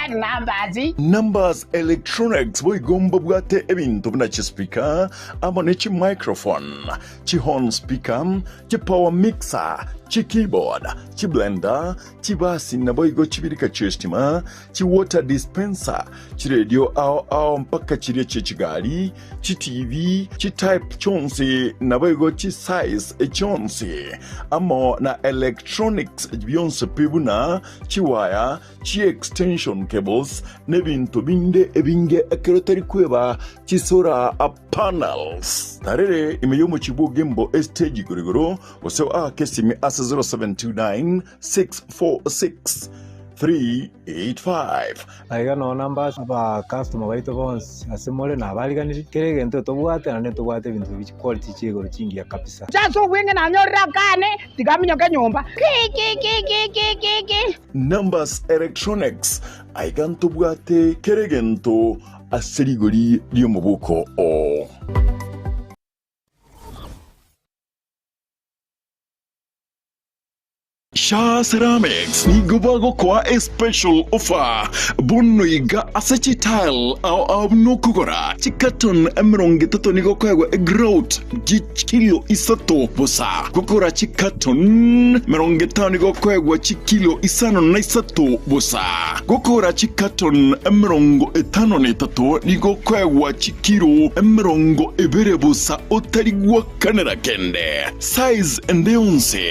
Speaker 13: Numbers.
Speaker 3: Numbers Electronics boigo mbabwate ebinto buna chispeaker amo ne chimicrophone, chihorn speaker, Chipower mixer, chikeyboard, chiblender, chibasi naboigo chibirika chi'estima, chiwater dispenser, chiredio ao ao mpaka chiria chi'echigari, chiTV, chitype chionsi naboigo chisize chionsi, amo na electronics bionsi pi buna chiwaya, chiextension cables, nebinto binde ebinge ekero tari kweba chisolar Panels. Tarere ime y'omochie bw'Ogembo estage igoro igoro, gose oake esimi ase 0729 646 385.
Speaker 22: Aiga noo namba aba customer baito bonsi ase more nabariganirie, kera egento tobwate naende ntobwate ebinto bi chiquality chia igoro chingiya kabisa.
Speaker 13: Inche ase obweng'e nanyorire akane, tiga aminyoke nyomba. Kikikikikiki.
Speaker 3: Numbers Electronics, aiga ntobwate kera egento Ase rigori ri'omoboko oo. Shaa Ceramics nigo bagokoa a special offer bono iga ase chitile ao ao buna okogora chicarton 30 nigo okoegwa egrout chikilo isato bosa, gokora chicarton 50 nigo okoegwa chikilo isano na isato bosa. Gokora chicarton 53 nigo okoegwa chikilo 20 bosa otari gwakanera kende. Size ende yonsi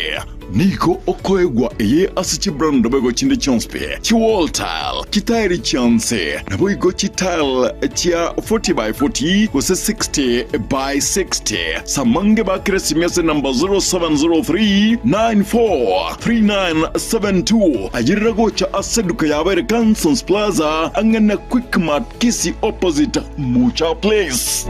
Speaker 3: nigo okoegwa eye ase chibrand naboigo chinde chionsi pi, chiwall tile, chitairi chionsi, naboigo chitile chia 40 by 40 gose 60 by 60. Samange bakire esimi ase number 0703 94 3972 ayerera gocha ase eduka yabo ere Cansons Plaza ang'e na Quickmart Kisii opposite Mucha Place.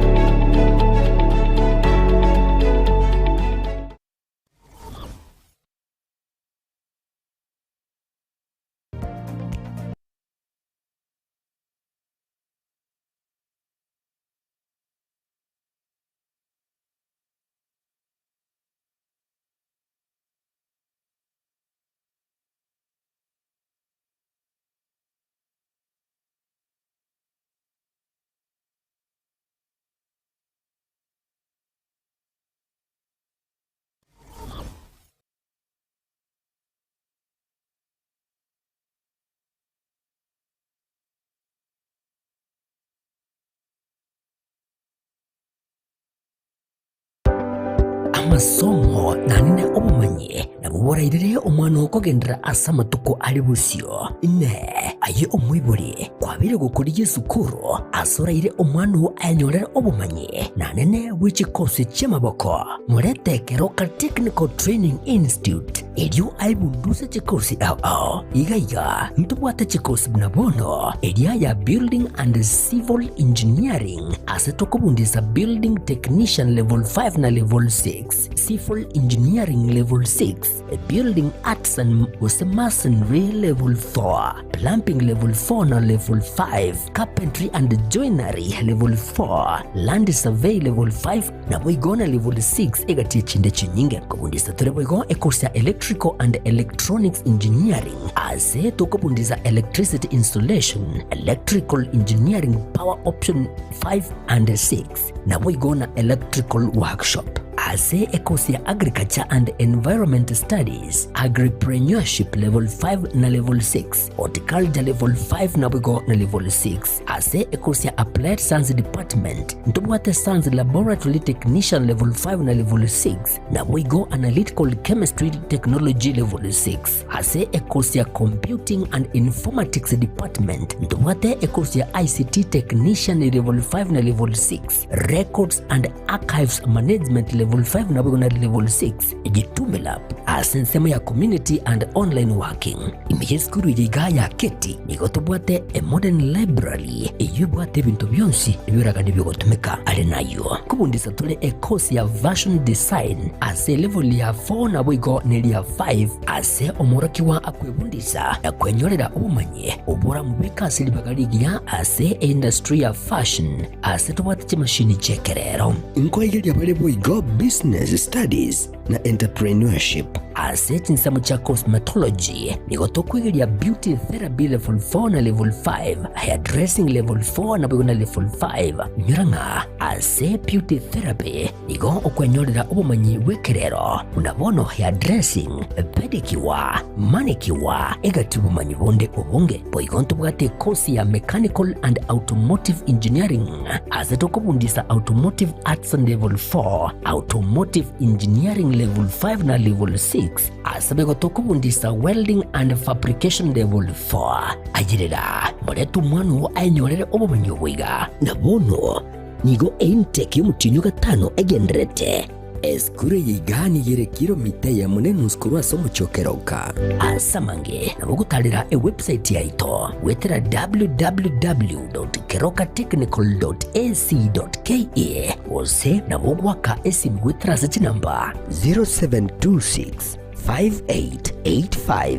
Speaker 6: Amasomo naende obomanyi nabwo borairere omwana oo kogenderera ase amatuko are bosio. Inee! Aye omoibori, kwabeire gokorigia esukuru ase oraire omwana oo ayenyorere obomanyi naende bwe chikosi chi'amaboko? Morete Keroka Technical Training Institute. Erio aebunduse chikosi ao ao. Iga iga ntobwate chikosi buna bono eria ya Building and Civil Engineering ase tokobundisa Building Technician Level 5 na Level 6, Civil Engineering Level 6, Building Arts and gose Masonry Level 4, Plumbing Level 4 na Level 5, Carpentry and Joinery Level 4, Land Survey Level 5, Naboigo na level 6 egati echinde chinyinge. Kobundisa tore boigo ecourse ya Electrical and Electronics Engineering ase tokobundisa Electricity Installation, Electrical Engineering Power Option 5 and 6 naboigo na Electrical Workshop. Ase ecourse ya Agriculture and Environment Studies, Agripreneurship level 5 na level 6, Horticulture level 5 naboigo na level 6. Ase ekosi ya Applied Science Department, ntobwate Science Laboratory Technician Level 5 na Level 6, naboigo Analytical Chemistry Technology Level 6. Ase ekosi ya Computing and Informatics Department, ntobwate ekosi ya ICT Technician Level 5 na Level 6, Records and Archives Management Level 5 naboigo na Level 6. Jitume Lab ase ensemo ya Community and Online Working. Ime y'esukuru eye iga ya Keti nigo tobwate a modern library eyio ebwate ebinto bionsi ebioragani biogotumeka. Are nayio kobundisa tore e course ya Fashion Design ase elevel ya 4 naboigo neria 5 ase omworokigwa akwebundisa na kwenyorera obomanyi oboramobeke ase ribaga rigiya ase eindustry ya fashion ase tobwate chimashini chi'ekerero.
Speaker 7: Nkoigeria bare boigo Business Studies na Entrepreneurship.
Speaker 6: Ase chinsemo chia Cosmetology, nigo tokoigeria Beauty Therapy Level 4 na Level 5, Hairdressing Level 4 naboigo na Level 5. Inyora ng'a ase Beauty Therapy nigo okwenyorera obomanyi bw'ekerero buna bono hairdressing, pedicure, manicure, egati obomanyi bonde obonge. Boigo ntobwate ekosi ya Mechanical and Automotive Engineering ase tokobundisa Automotive Arts Level 4, Automotive Engineering Level 5 na Level 6, ase boigo tokobundisa Welding and Fabrication Level 4. Ayerera, morete omwana oo aenyorere obomanyi obo iga.
Speaker 7: Na bono nigo eintake y'omotienyi o gatano egendererete. Esukuru eye iga nigo ere kilomita eyemo na enusu korwa ase omochie o Keroka.
Speaker 6: Ase amange nabo ogotarera ewebsite yaito goetera www.kerokatechnical.ac.ke gose nabo ogoaka esimi goetera ase chinamba
Speaker 7: 0726 5885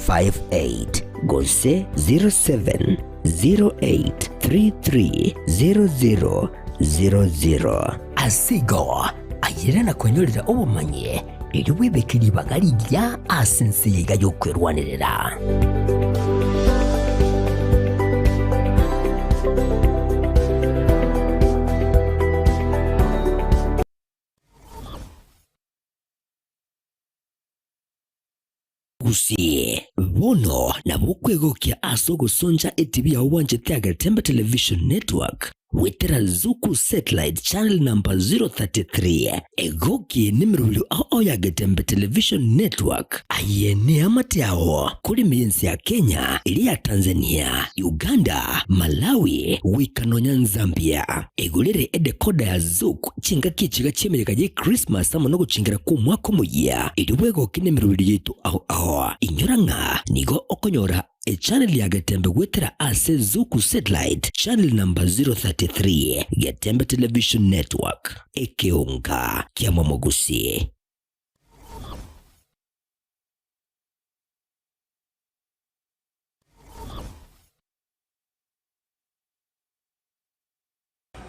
Speaker 7: 58 gose 0708 330000.
Speaker 6: Ase igo, ayere na kwenyorera obomanyi, erio bwebeke ribaga rigiya ase ense eye iga y'okwerwanerera.
Speaker 7: Gusii, bono nabo okwegokia ase ogosoncha etibi yao bwanchete ya Getembe Television Network goetera Zuku Satellite Channel number 033. Egoki nemerobio ao ao ya Getembe Television Network. Aye neamate ao kore ime y'ense ya Kenya, eria ya Tanzania, Uganda, Malawi, goika nonya Nzambia. Egorere edecoder ya Zuku Chingaki echiga chi'emeyega ye Krismasi amo nogochengera kw'omwaka omoyia, erio bwegoke nemeroberio yaito ao ao. Inyora ng'a nigo okonyora echannel ya Getembe goetera ase Zuku Satellite channel number 033, Getembe Television Network, ekeonga kia Momogusi.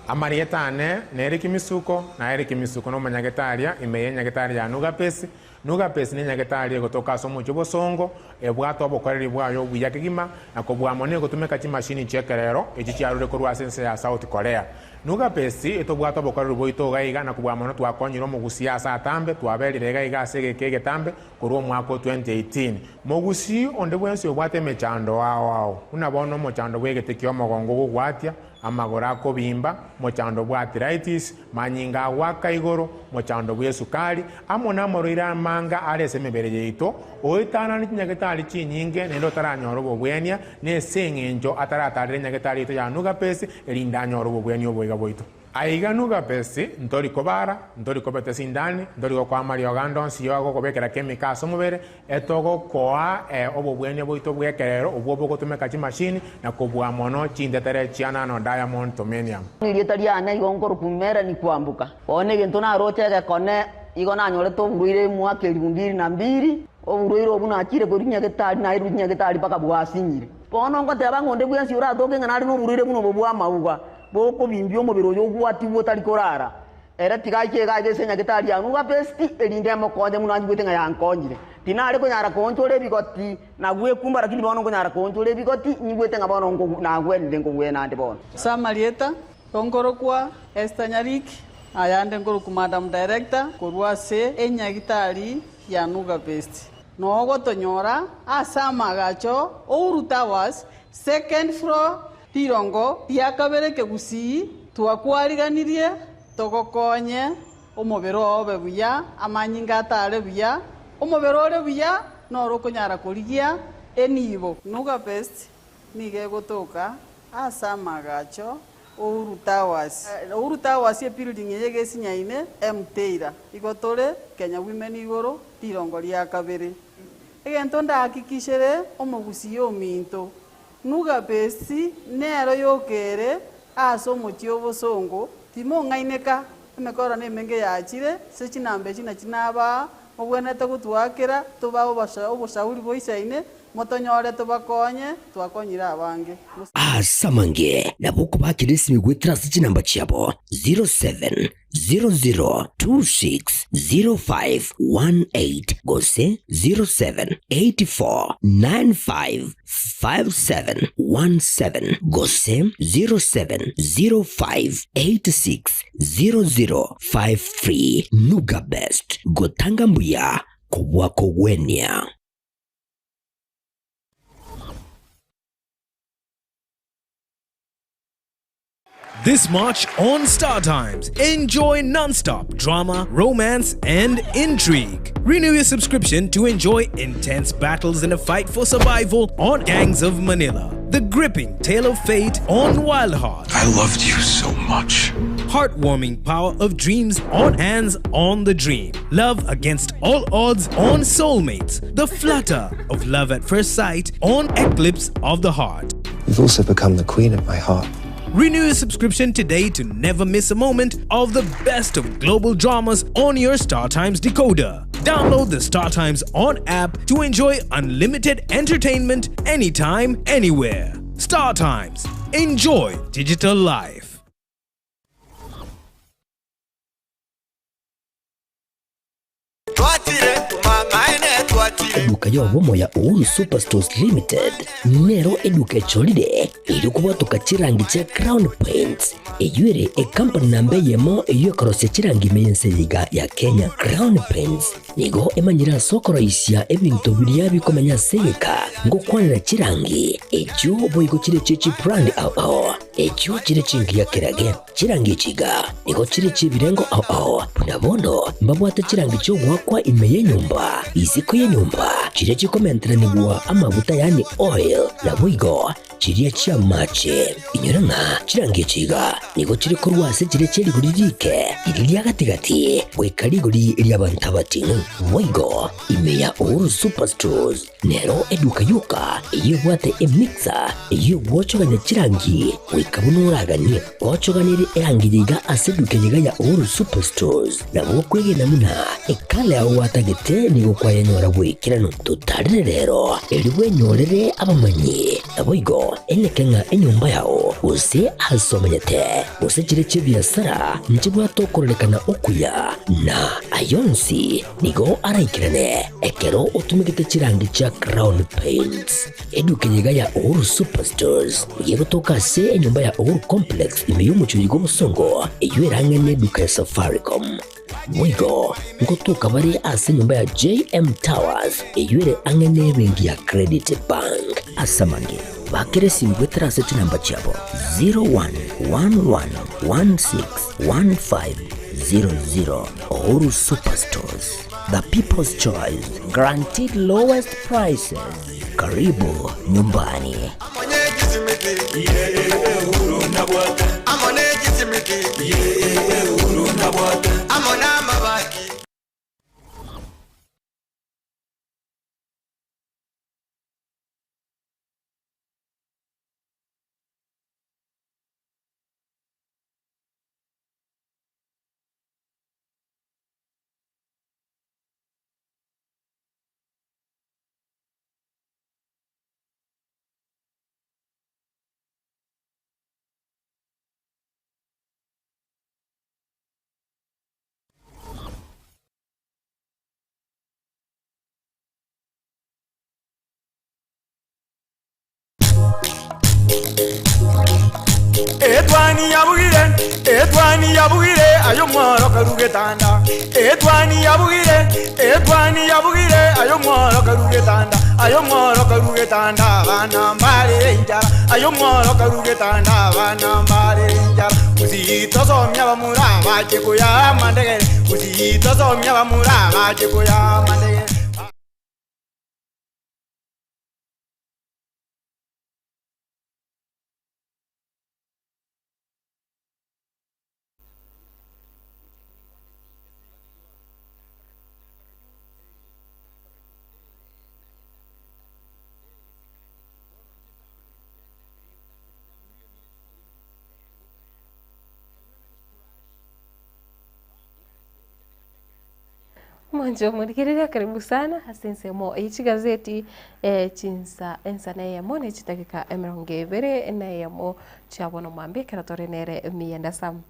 Speaker 8: Amarieta ane nere Kimisuko, na ere Kimisuko nomonyagetaria ime y'enyagetari ya Nugapesi. Nugapesi nenyagetari egotoka ase omochie obosongo, ebwate obokoreri bwaye obuya kegima, na kobua mono egotumeka chimashini chi'ekerero echi chiarure korwa ase ense ya South Korea. Nugapesi etobwate obokoreri bwaito iga iga, na kobua mono twakonyire omogusii ase atambe, twaberire iga iga ase egeka egetambe korwa omwaka o 2018. Mogusii onde bwensi obwate emechando ao ao, buna bono omochando bw'egete ki'omogongo ogogwatia, Amagoro akobimba, mochando bw'arthritis, manyinga agoaka igoro, mochando bw'esukari, amo namorwaire amanga are ase emebere yaito, oetanane chinyagetari chinyinge naende otaranyora obobwenia, nese eng'encho ataratarera enyagetari yaito ya Nugapesi, erinde anyore obobwenia oboiga bwaito. Aiga Nugapesi, ntori kobara, ntori kobeta esindani, ntori gokoa amariogo ande onsi yo agokobekera chemical ase omobere, etogokoa obobwenia bwaito bw'ekerero obwo bogotumeka chimashini na kobua mono chintetere chia nano diamond tomenium.
Speaker 9: Erieta riane igo nkorokwa Melanie Kwamboka. Bono egento naroche egekone, igo nanyorete oborwaire emwaka elifu mbili na mbili, oborwaire obwo nachire korwa nyagetari nairwe nyagetari mpaka bwasinyire. Bono ngoteba ng'a onde bwensi oratoke ng'a nare noborwaire buna obo bw'amauga, bokobimbia omobere oyo ogwatigwe otari korara, ere tiga aiche iga aiga ase enyagetari ya Nuga Best, erinde emokonye buna anyigwete ng'a yankonyire. Tinare konyara koonchora ebigoti na gwekumba, lakini bono nkonyara koonchora ebigoti, nyigwete ng'a bono nagwenire nkogwena ande bono.
Speaker 10: Ase amarieta, nkorokwa Esther Nyariki, ayande nkorokwa Madam Director korwa ase enyagitari ya Nuga Best. Nogotonyora ase amagacho Uhuru Towers, second floor, Rirongo ria kabere kegusii, twakwariganirie togokonye omobere oo obe buya, amanyinga atare buya, omobere ore buya noro okonyara korigia enibo. Nuga Best nigo egotoka ase amagacho Uhuru Towers. Uhuru Towers ebuilding eye egesinyaine Mteira. Igo tore Kenya Women igoro rirongo ria kabere. Egento ndahakikishere omogusii ominto, Nuga Best nero yokere ase omochie obosongo, timong'aineka, emekoro nemenge yachire, ase chinamba echi nachi nabaa, mobwenerete gotwakera, tobae oboshauri boisaine, motonyore tobakonye, twakonyire abange.
Speaker 7: Ase amange nabo okobakera esimi goetera ase chinamba chiabo 07 00260518 gose 0784955717 gose 0705860053. Nuga Best, gotanga mbuya kobua kogwenia.
Speaker 23: This March on Star Times, enjoy non-stop drama, romance, and intrigue. Renew your subscription to enjoy intense battles in a fight for survival on Gangs of Manila. The gripping tale of fate on Wild Heart.
Speaker 3: I loved you so much.
Speaker 23: Heartwarming power of dreams on Hands on the Dream. Love against all odds on Soulmates. The flutter of love at first sight on Eclipse of the Heart.
Speaker 24: You've also become the queen of my heart.
Speaker 23: Renew your subscription today to never miss a moment of the best of global dramas on your StarTimes decoder. Download the StarTimes On app to enjoy unlimited entertainment anytime, anywhere. StarTimes. Enjoy digital life.
Speaker 7: Eduka y'obomo ya Uhuru Superstores Limited nero eduka echorire erio kobwatoka chirangi chia Crown Paints eyio ere ekampani namba eyemo eyio ekorosia chirangi ime y'ense eye iga ya Kenya. Crown Paints nigo emanyire ase okoroisia ebinto biria bikomenya ase egeka ngokwanera chirangi echio boigo chire chie chibrand ao ao echio chire chingiya kerage. Chirangi echi iga nigo chire chi'ebirengo ao ao, buna bono mbabwate chirangi chi'ogoakwa ime y'enyomba, isiko y'enyomba, chiria chikomenteranigwa amaguta yaani oil, naboigo chiria chi'amache. Inyora ng'a chirangi echi iga nigo chire korwa ase chiria chie rigori riike, riria ria gati-gati, goika rigori ri'abanto abating'u. Boigo ime ya Uhuru Superstores Nero eduka yoka eyio ebwate emixer eyio egwochogania chirangi goika buna oraganie. Gochoganerie erangi yaiga ase eduka eyeiga ya Uhuru Superstores nabo okwegena buna ekala yao gwatagete nigo kwayenyora bw'ekeranu. Totarere rero erio bwenyorere abamanyi naboigo eneke ng'a enyomba yao gose ase omenyete gose chire chi'ebiasara nchibwate okororekana okuya na ayonsi Nigo araikerane ekero otumegete chirangi chia Crown Paints. Eduka eye iga ya Uhuru Superstores nigo egotoka ase enyomba ya Uhuru Complex ime y'omochie oyo bw'obosongo eyio erang'e neduka ya Safaricom. Boigo ngotoka bare ase enyomba ya JM Towers eyio ere ang'e nebenki ya Credit Bank. Ase amange, bakera esimi goetera ase chinamba chiabo 0111161500. Uhuru Superstores, the people's choice, guaranteed lowest prices. Karibu nyumbani.
Speaker 11: Amo n'amabati.
Speaker 12: Etwani yabugire, etwani yabugire, ayo mworo karugetanda. Etwani yabugire, etwani yabugire, ayo mworo karugetanda. Ayo mworo karugetanda, abana mbare enjara. Ayo mworo karugetanda, abana mbare enjara. Usitosomia bamura bache kuya mandegere. Usitosomia bamura bache kuya mandegere.
Speaker 1: Mwancho omorigereria karibu sana ase ensemo eye chigazeti eh, chinsa ensa na eyemo ne chidakika emerongo ebere na eyemo chia bono mwambie ekero tore nere Mienda Sam.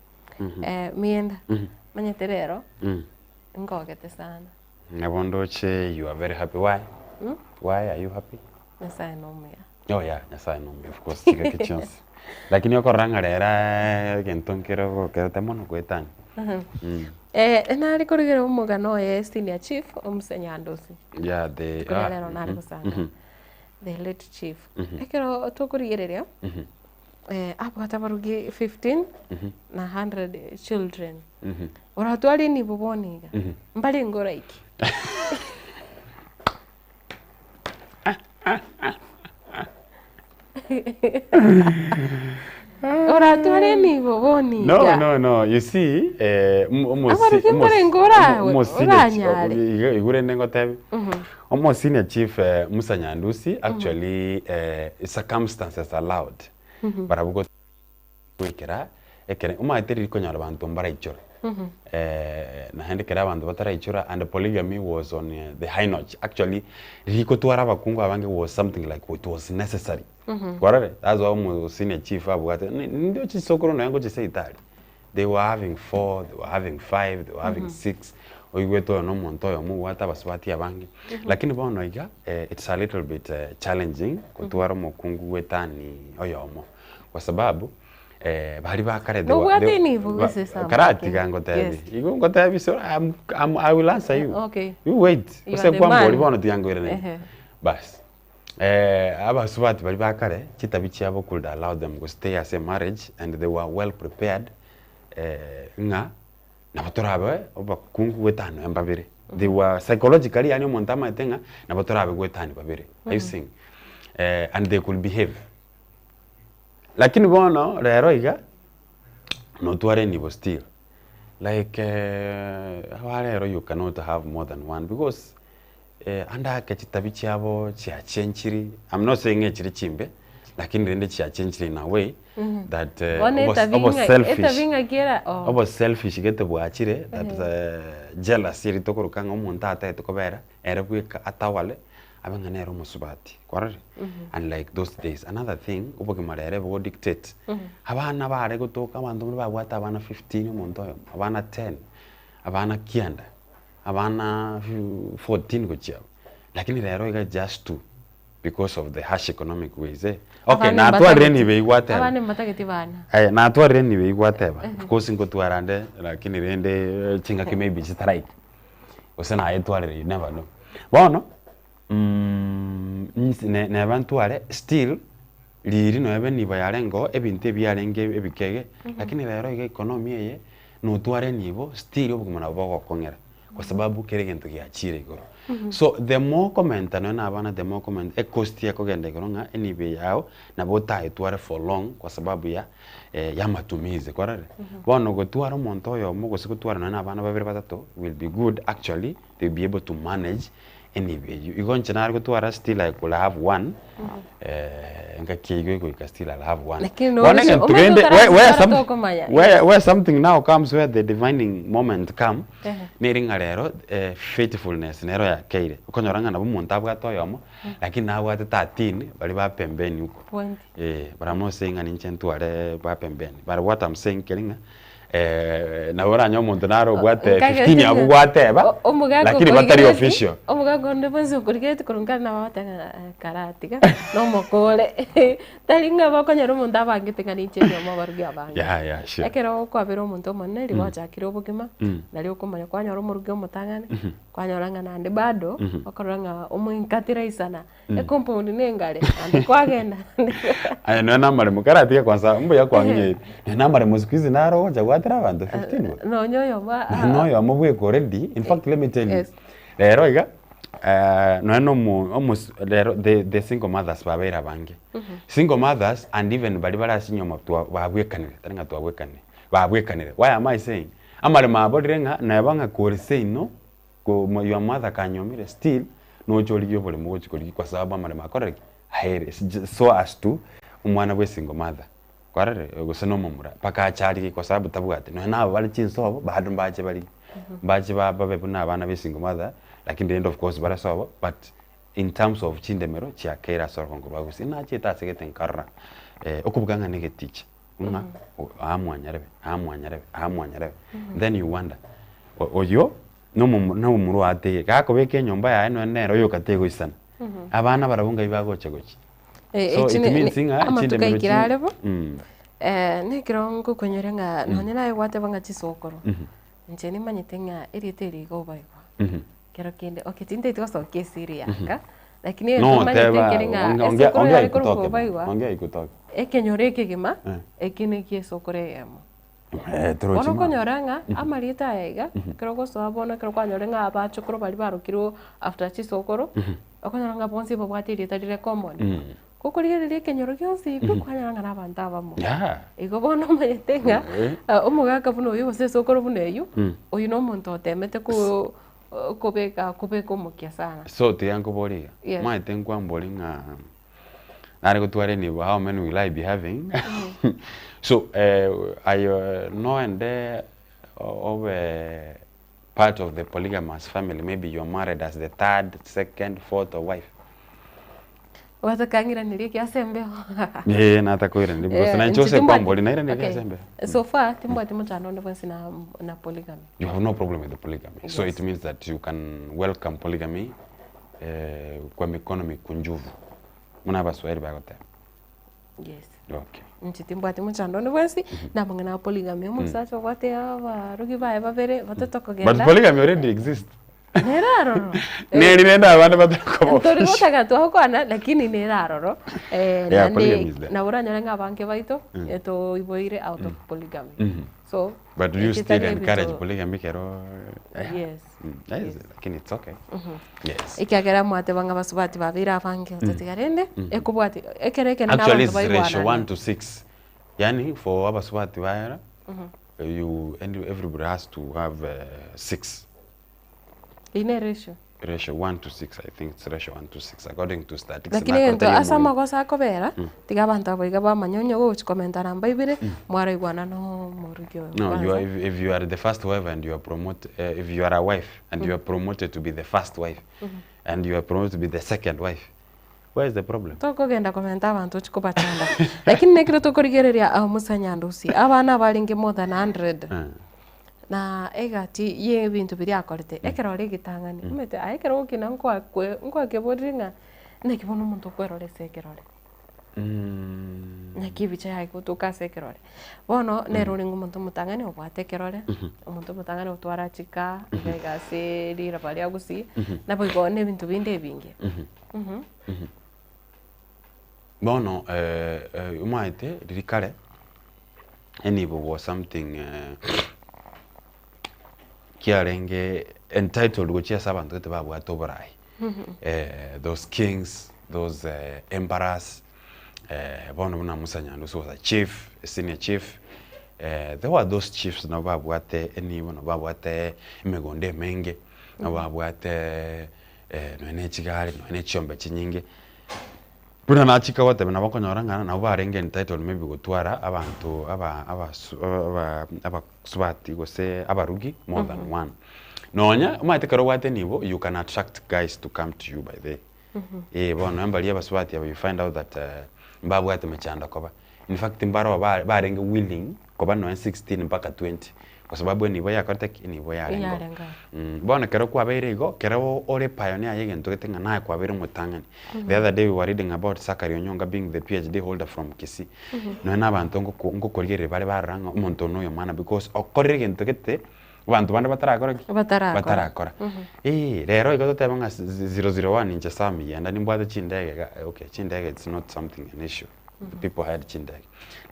Speaker 1: Eh, Mienda, manyete rero ngogete sana.
Speaker 14: Nabo ndoche you are very happy why? Why are you happy?
Speaker 1: Nyasaye nomuya.
Speaker 14: Oh yeah, Nyasaye nomuya of course chingaki chionsi. Lakini okorora ng'a rero egento nkere ogokerete mono goetania.
Speaker 1: Eh, nare korigera omogano oye senior chief omuse Nyandosi.
Speaker 14: Yeah, the
Speaker 1: Kore
Speaker 14: ah,
Speaker 1: rero nare gosanga. The late chief. Ekero tokorigereria eh, abwate abarugi 15 na 100 children. Oratware nibo bono iga. Mbarenge oraike. Oratware nibo bono iga.
Speaker 14: No, no, no. You see, eh, omosi,
Speaker 1: Abarugi mbarenge oranyare.
Speaker 14: Igure rende ngotebi. Omo senior chief eh, Musa Nyandusi actually eh, circumstances allowed. Barabwo goikera ekere omanyete riri konyora abanto mbaraichora. Eh, naende ekero abanto bataraichora and polygamy was on eh, the high notch. Actually, riri kotwara abakungu abange was something like it was necessary. Kwarore? That's why omo senior chief abwate ndio chisokoro nonya ngochia itari. They were having four, they were having five, they were having six. Oigwete oyo na omonto oyomo obwate abasubati abange. Lakini bono iga eh, it's a little bit eh, challenging gotwara omokungu gwetani oyomo. Kwa sababu eh, baria ba kare they were-
Speaker 1: Nobwate
Speaker 14: they-
Speaker 1: enibo
Speaker 14: ba-
Speaker 1: gose some
Speaker 14: karatiga
Speaker 1: okay.
Speaker 14: ngotebi.
Speaker 1: Yes.
Speaker 14: Igo ngotebi so I'm, I'm, I will answer you.
Speaker 1: Okay.
Speaker 14: You wait.
Speaker 1: You
Speaker 14: Gose
Speaker 1: are the
Speaker 14: kwambori
Speaker 1: man.
Speaker 14: bono tiga nkoiranerie.
Speaker 1: Ehe.
Speaker 14: Bas. Eh, abasubati baria ba kare chitabi chiabo could allow them go stay as a marriage and they were well prepared eh, ng'a nabo torabe obakungu gwetano embabere. They were psychologically yani omonto amaete ng'a nabo torabe gwetani babere. Are you seeing? Eh, and they could behave. Lakini bono rero iga notware enibo still like eh, abarero you cannot have more than one because eh, ande ake chitabi chiabo chiachenchiri I'm not saying echire chimbe lakini rende chiachenchiri in a way that eh,
Speaker 1: Bono
Speaker 14: obo,
Speaker 1: etabi
Speaker 14: obo
Speaker 1: ng'a-
Speaker 14: selfish
Speaker 1: etabi ng'aki era oh.
Speaker 14: obo selfish gete bwachire that eh, jealousy eri tokoroka ng'a omonto atagete kobera ere bweka atawale abe ng'a nere omosubati kwarorire Unlike those days. Another thing, obogima rero bogo dictate. Abana bare gotoka abanto buna babwate abana 15 omonto oyomo, abana 10, abana kianda, abana 14 gochia abwo. Lakini rero iga just two because of the harsh economic ways eh. Okay,
Speaker 1: Abana
Speaker 14: natwarire
Speaker 1: mbatageti-
Speaker 14: nibe igwateba.
Speaker 1: abana mbatageti bana.
Speaker 14: Eh, natwarire nibe igwateba. Of course nkotwara nde, lakini rende eh, chingaki maybe chitaraika. Gose nayetwarire you never know. Bono, inse neba ntware still riiri noebe enibo yarengeo ebinto ebiarenge ebikege, lakini rero iga economy eye, notware enibo still obogima nabo bogokong'era. Kwa sababu kera egento giachire igoro. So the more okomenta nonya na abana the more okomenta ecost ekogenda igoro ng'a enibo eye yao nabo otayetware for long kwa sababu ya ya matumizi kwarorire. Bono gotwara omonto oyomo gose gotwara nonya na abana babere batato will be good actually they will be able to manage enibo eywo. Igo inche nare gotwara still I could have one engaki eywo egoika still I'll have one.
Speaker 1: Lakini
Speaker 14: Bono
Speaker 1: norusia-
Speaker 14: egento
Speaker 1: omanyete
Speaker 14: kende where where
Speaker 1: otarachitwara
Speaker 14: some
Speaker 1: tokomanya.
Speaker 14: where where something now comes where the defining moment come
Speaker 1: Ehe.
Speaker 14: neri ng'a rero faithfulness nero yakeire. Okonyora ng'a nabo omonto abwate oyomo lakini nabwate 13 baria ba pembeni huko.
Speaker 1: Point.
Speaker 14: But I'm not saying ng'a ninche ntware ba pembeni but what I'm saying keri ng'a nabo oranyore omonto nare obwate 15 abwo gwateba lakini batari official.
Speaker 1: Omogaka onde bwensi okorigeretie korwa nkare nabo agoteba ng'a karatiga nomokore tari ng'a bakonyora omonto abangete ng'a ninche nyomo abarugi abange.
Speaker 14: Yeah, yeah, sure.
Speaker 1: Ekero okwabera omonto omonene riria gwachakire obogima, nario okomanya kwanyora omorugi omotang'ani, kwanyora ng'a naende bado, okorora ng'a omoika teraisana. Ecompound nengare naende kwagenda
Speaker 14: Aye nonya na amaremo karatiga kwanza mbuya kwang'inyeire nonya na amaremo siku hizi naro ogocha gwatera abanto 15 bono.
Speaker 1: Nonya oyomo
Speaker 14: Nonya na oyomo bweka already in fact let me tell you
Speaker 1: Yes.
Speaker 14: rero iga nonya na omo omos rero the the single mothers babeire abange. Single mothers and even baria bare ase chinyomba twa babwekanire tari ng'a twabwekanire babwekanire why am I saying amaremo aborire ng'a neba ng'a kore seino Ko your mother kanyomire still noche origie oboremo gochi korigia kwa sababu amaremo akorire ki? Aere so as to omwana bwe single mother kwarorire gose na omomura mpaka ache arigie kwa sababu tabwati nonya nabo bare chinsobo bado mbache barigie mbache ba babe buna abana be single mother lakini rende of course bare sobo but in terms of chindemero chiakeire ase orogongo rwa gusii nachete ase gete nkarora okobuga ng'a na egeticha ng'a aa mwanyarebe aa mwanyarebe aa mwanyarebe then you wonder oyo nomomura oateire gakobeka enyomba yaye nonya nere oyoka tegoisana abana barabwo ngai bagocha gochia so it means ng'a
Speaker 1: amatuko
Speaker 14: chindemero
Speaker 1: aikire
Speaker 14: chi
Speaker 1: are bo na ekero ngokonyora ng'a nonye naye gwateba ng'a chisokoro inche nimanyete ng'a erieta eri iga obaigwa kero kende okay tintagete gosokia esiri yaka lakini
Speaker 14: No
Speaker 1: omanyete
Speaker 14: oteba
Speaker 1: ekere ng'a
Speaker 14: ongea ongea
Speaker 1: esokoro
Speaker 14: ongea
Speaker 1: yare korokwa
Speaker 14: ikutoke
Speaker 1: obaigwa
Speaker 14: ongea ikutoke
Speaker 1: ekenyoro ekegima eki nekia esokoro eyemo.
Speaker 14: Eh, torochi
Speaker 1: Bono
Speaker 14: mama.
Speaker 1: okonyora ng'a amarieta aya iga, ekero ogosoa bono ekero kwanyora ng'a abachokoro baria barokirwe after chisokoro, okonyora ng'a bonsi babwate erieta rire common. Gokorigereria ekenyoro gionsi pi, kwanyora ng'a na abanto abamo.
Speaker 14: Yeah.
Speaker 1: Igo bono omanyete ng'a omogaka buna oyio gose esokoro buna eyio, oyio na omonto otemete ko kobeka kobeka omokia sana.
Speaker 14: So tiga nkoborie iga,
Speaker 1: Yes.
Speaker 14: omanyete nkwambori ng'a nare gotwara enibo how many will I be having so aye noende obe part of the polygamous family maybe you are married as the third, second, fourth or wife.
Speaker 1: Gwatakang'iraneria ekiagera ase embeo.
Speaker 14: Ee natakoiraneria because
Speaker 1: Eh,
Speaker 14: nainche
Speaker 1: inche
Speaker 14: ose
Speaker 1: timbwati-
Speaker 14: kwambori nairaneria
Speaker 1: okay.
Speaker 14: ase embeo.
Speaker 1: So far timbwati mochando onde bwensi na na polygamy.
Speaker 14: You have no problem with the polygamy. So
Speaker 1: Yes.
Speaker 14: it means that you can welcome polygamy eh, kwa mikono mikunjufu buna abaswahili bagoteba.
Speaker 1: Yes.
Speaker 14: Okay.
Speaker 1: Inche timbwati mochando onde bwensi na amang'ana a polygamy omosacha obwate abarugi baye babere batato
Speaker 14: But
Speaker 1: kogenda
Speaker 14: polygamy already exists.
Speaker 1: nere aroro.
Speaker 14: Neri rende abande batari koba
Speaker 1: Tori
Speaker 14: official.
Speaker 1: gotaka twakwana lakini nere aroro eh,
Speaker 14: Yeah,
Speaker 1: naende
Speaker 14: polygamy is there.
Speaker 1: nabo oranyore ng'a abange baito toiboire out of polygamy. So
Speaker 14: But do you
Speaker 1: eki
Speaker 14: still
Speaker 1: tari
Speaker 14: encourage
Speaker 1: ebinto-
Speaker 14: polygamy ekero eh,
Speaker 1: Yes.
Speaker 14: Yes, lakini it's okay. Yes.
Speaker 1: Ekiagera mwateba ng'a basubati babeire abange otatiga rende ekobwati ekero ekene na
Speaker 14: Actually
Speaker 1: abanto
Speaker 14: it's ratio
Speaker 1: baigwanane.
Speaker 14: 1 to 6. Yani for abasubati bayera you and everybody has to have 6.
Speaker 1: Eyio ne ratio.
Speaker 14: Ratio 1 to 6 I think it's ratio 1 to 6 according to statistics.
Speaker 1: Lakini egento ase amagoso akobera, tiga abanto abo iga bamanye onye ogochi komenta namba ibere, mwaraigwana na omorugi oyo
Speaker 14: No, you are,
Speaker 1: kwanza.
Speaker 14: if, if you are the first wife and you are promoted, if you are a wife and you are promoted to be the first wife and you are promoted to be the second wife, where is the problem?
Speaker 1: Tokogenda komenta abanto ochi kobachanda. Lakini nekero tokorigereria aa Musa Nyandusi, abana abarenge more than 100. Na egati y'ebinto biria akorete, ekero ore egetang'ani, omanyete aye ekero ogokina nkoakwe nkoakeborire ng'a naki bono omonto okwerora ase ekerore. Naki ebicha yaye egotoka ase ekerore. Bono nere orenge omonto omotang'ani obwate ekerore, omonto omotang'ani otwara chika, iga iga ase riraba ria gusii, naboigo na ebinto binde ebinge.
Speaker 14: Bono omanyete riria kare, enibo was something. kiarenge entitled gochia ase abanto gete babwate oborai. Those kings, those emperors, bono buna Musa Nyandusi was a chief, a senior chief, there were those chiefs nabo babwate enibo, nabo babwate emegondo emenge, nabo babwate nonya ne chigari, nonya ne chiombe chinyinge. Buna nachika goteba nabo okonyora ng'a nabo barenge entitled maybe gotwara abanto aba abasu aba abasubati gose abarugi more than one. Nonya omanyete ekero obwate enibo you can attract guys to come to you by the eh bono nonya mbaria abasubati aba you find out that mbabwate mechando koba. In fact mbaro ba barenge willing koba nonya 16 mpaka 20 kwa sababu enibo yakorete ki? Enibo yarenge oo.
Speaker 1: Yarenge oo.
Speaker 14: Bono ekero kwabeire igo, ekero ore pioneer ya egento gete ng'a naye kwabeire omotang'ani. The other day we were reading about Zachary Onyonga being the PhD holder from Kisii. Nonya na abanto ngoko ngokorigereria bare barora ng'a omonto one oyo maana because okorire egento gete abanto bande batarakora ki?
Speaker 1: Batarakora.
Speaker 14: Batarakora. Eeh rero igo totebe ng'a 001 inche Sam yenda nimbwate chindege iga, okay chindege it's not something an issue. People had chindege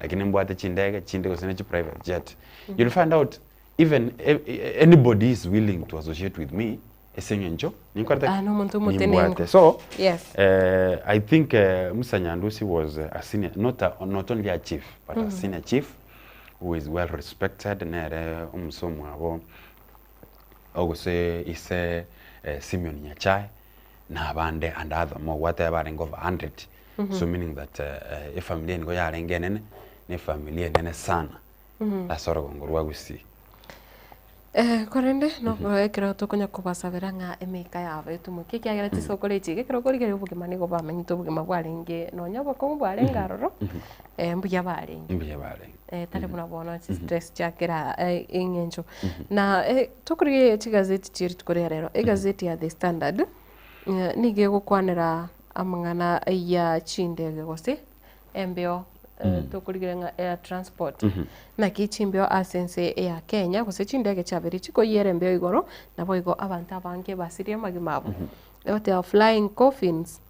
Speaker 14: lakini mbwate chindege chinde gose ne chiprivate jet you'll find out even anybody is willing to associate with me ase eng'encho ninkorete
Speaker 1: Ah, nomonto omotenengu.
Speaker 14: nimbwate so
Speaker 1: Yes.
Speaker 14: eh, I think eh, Musa Nyandusi was a senior not, a, not only a chief but a senior chief who is well respected nere omuse omwabo ogose ise eh, Simeon Nyachae na abande and other more gwateba barenge over 100 so meaning that efamiri eye nigo yarenge enene, na efamiri enene sana ase orogongo rwa Gusii.
Speaker 1: Korende nabo ekero tokonya kobasabera ng'a emeika yabo etumoke ekiagera chisokoro echi iga ekero okorigereria obogima nigo bamenyete obogima bwarenge nonya obokong'u bwarenge aroro, mbuya barenge.
Speaker 14: Mbuya barenge.
Speaker 1: Tari buna bono chistress chia kera eng'encho. Na tokorigereria chigazeti chia rituko ria rero, egazeti ya The Standard, nigo egokwanera amang'ana ya chindege gose embeo tokorigereria ng'a air transport. Naki chimbeo ase ense ya Kenya gose chindege chiabeire chikoiyera embeo igoro, naboigo abanto abange basirie amagima abo. Egoteba flying coffins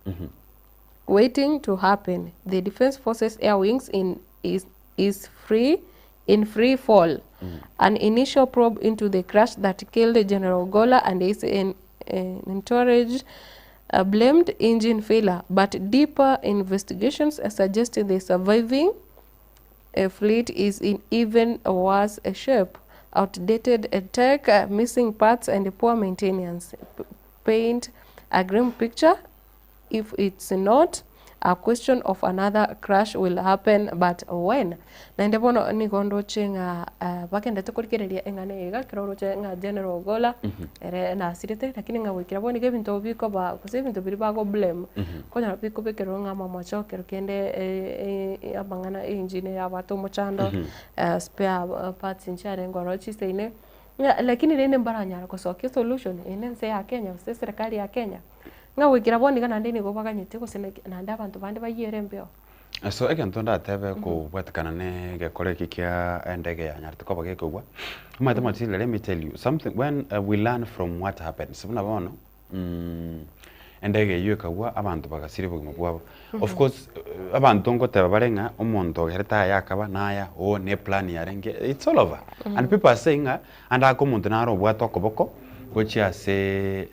Speaker 1: waiting to happen, the defence forces air wings in is is free in free fall. An initial probe into the crash that killed General Ogolla and his entourage blamed engine failure, but deeper investigations suggest the surviving fleet is in even worse shape. Outdated tech, missing parts and poor maintenance paint a grim picture If it's not a question of another crash will happen but when? Naende bono nigo ndoche ng'a bagendete korigereria eng'ana eye iga ekero oroche ng'a General Ogolla ere nasirete lakini ng'a goikera bono iga ebinto bikoba gose ebinto biria bago blame okonyora bikobekerwa ng'a amamocho ekero kende amang'ana engine yabwate omochando spare parts nchiarenge ororo chisaine ng'a lakini rende mbaranyara gosokia esolution eye ne ense ya Kenya gose eserekari ya Kenya. Ng'a goikera bono iga naende nigo baganyete gose naki naende abanto bande bayiere embeo.
Speaker 14: So egento ndatebe kobwatekana na egekora eke kia endege yanyarete koba gekogwa, omanyete Matilda let me tell you something when we learn from what happens buna bono endege eywo ekagwa abanto bagasiria obogima bwabo. Of course abanto ngoteba bare ng'a omonto ogerete aya akaba naya oo ne plan yarenge it's all over and people are saying ng'a Ande ake omonto nare obwate okoboko gochia ase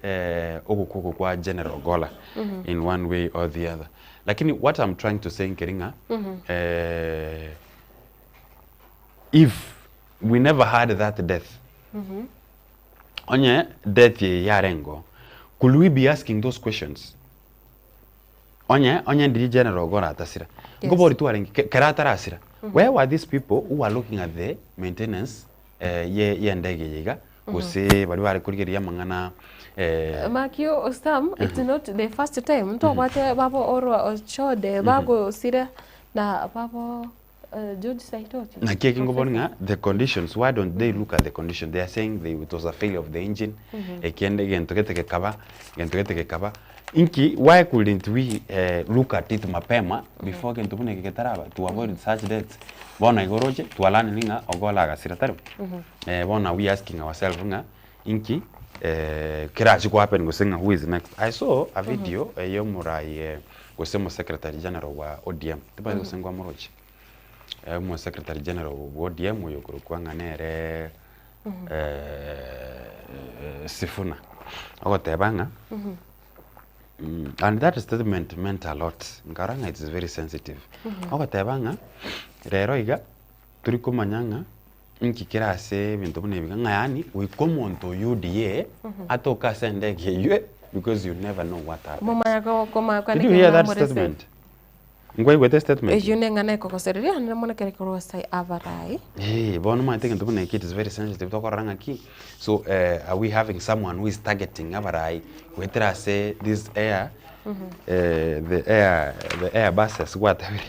Speaker 14: ogokwa oko kwa General Ogolla in one way or the other. Lakini what I'm trying to say nkeri ng'a if we never had that death, onye death eye yarengeo, could we be asking those questions? Onye onye ndiri General Ogolla atasira, nkobori twarenge kero atarasira, where were these people who were looking at the maintenance ye y'endege eye iga, gose baria bare korigereria amang'ana
Speaker 1: Makio Sam, it's not the first time ntobwate babo orwa Ochode bagosira na babo George Saitoti.
Speaker 14: Naki eki nkobori ng'a the conditions, why don't they look at the condition, they are saying they it was a failure of the engine, ekiende egento gete gekaba, egento gete gekaba, inki why couldn't we look at it mapema before egento buna eke getaraba to avoid such deaths. Bono igo oroche twalanire ng'a Ogola agasira tari bo? Bono we asking ourselves ng'a inki kerachi ko happen gose ng'a who is next. I saw a video ya omorai gose omo secretary general bwa ODM, timanyeti gose nkwamoroche, omo secretary general bwa ODM oyo okorokwa ng'a nere. Sifuna, ogoteba ng'a and that statement meant a lot, nkarora ng'a it is very sensitive. Ogoteba ng'a rero iga, tori komanya ng'a inki kere ase ebinto buna ebi, ng'a yaani goika omonto o UDA atoke ase endege eywo because you never know what happens.
Speaker 1: Momanya ko- koma
Speaker 14: Did you hear that statement? Nkwaigwete estatement
Speaker 1: Eyio neng'ana ekogosereria naende mono ekero ekorwa ase abarai.
Speaker 14: Eh, bono omanyete egento buna eke it is very sensitive tokorora ng'aki, so eh, are we having someone who is targeting abarai goetera ase this air eh, the air the air buses gwatebire.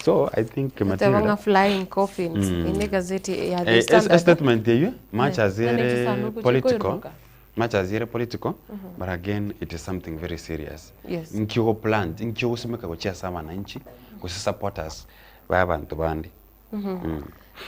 Speaker 14: So I think
Speaker 1: Teba
Speaker 14: Matilda
Speaker 1: ng'a flying coffins ime egazeti ya The
Speaker 14: Eh,
Speaker 1: Standard.
Speaker 14: statement eyio much as
Speaker 1: Nane
Speaker 14: ere
Speaker 1: chisanduku
Speaker 14: political
Speaker 1: chikoiruruka.
Speaker 14: much as ere political but again it is something very serious.
Speaker 1: Yes.
Speaker 14: Nki ogo plant, nki ogosimeka gochia ase abananchi gose supporters ba abanto bande.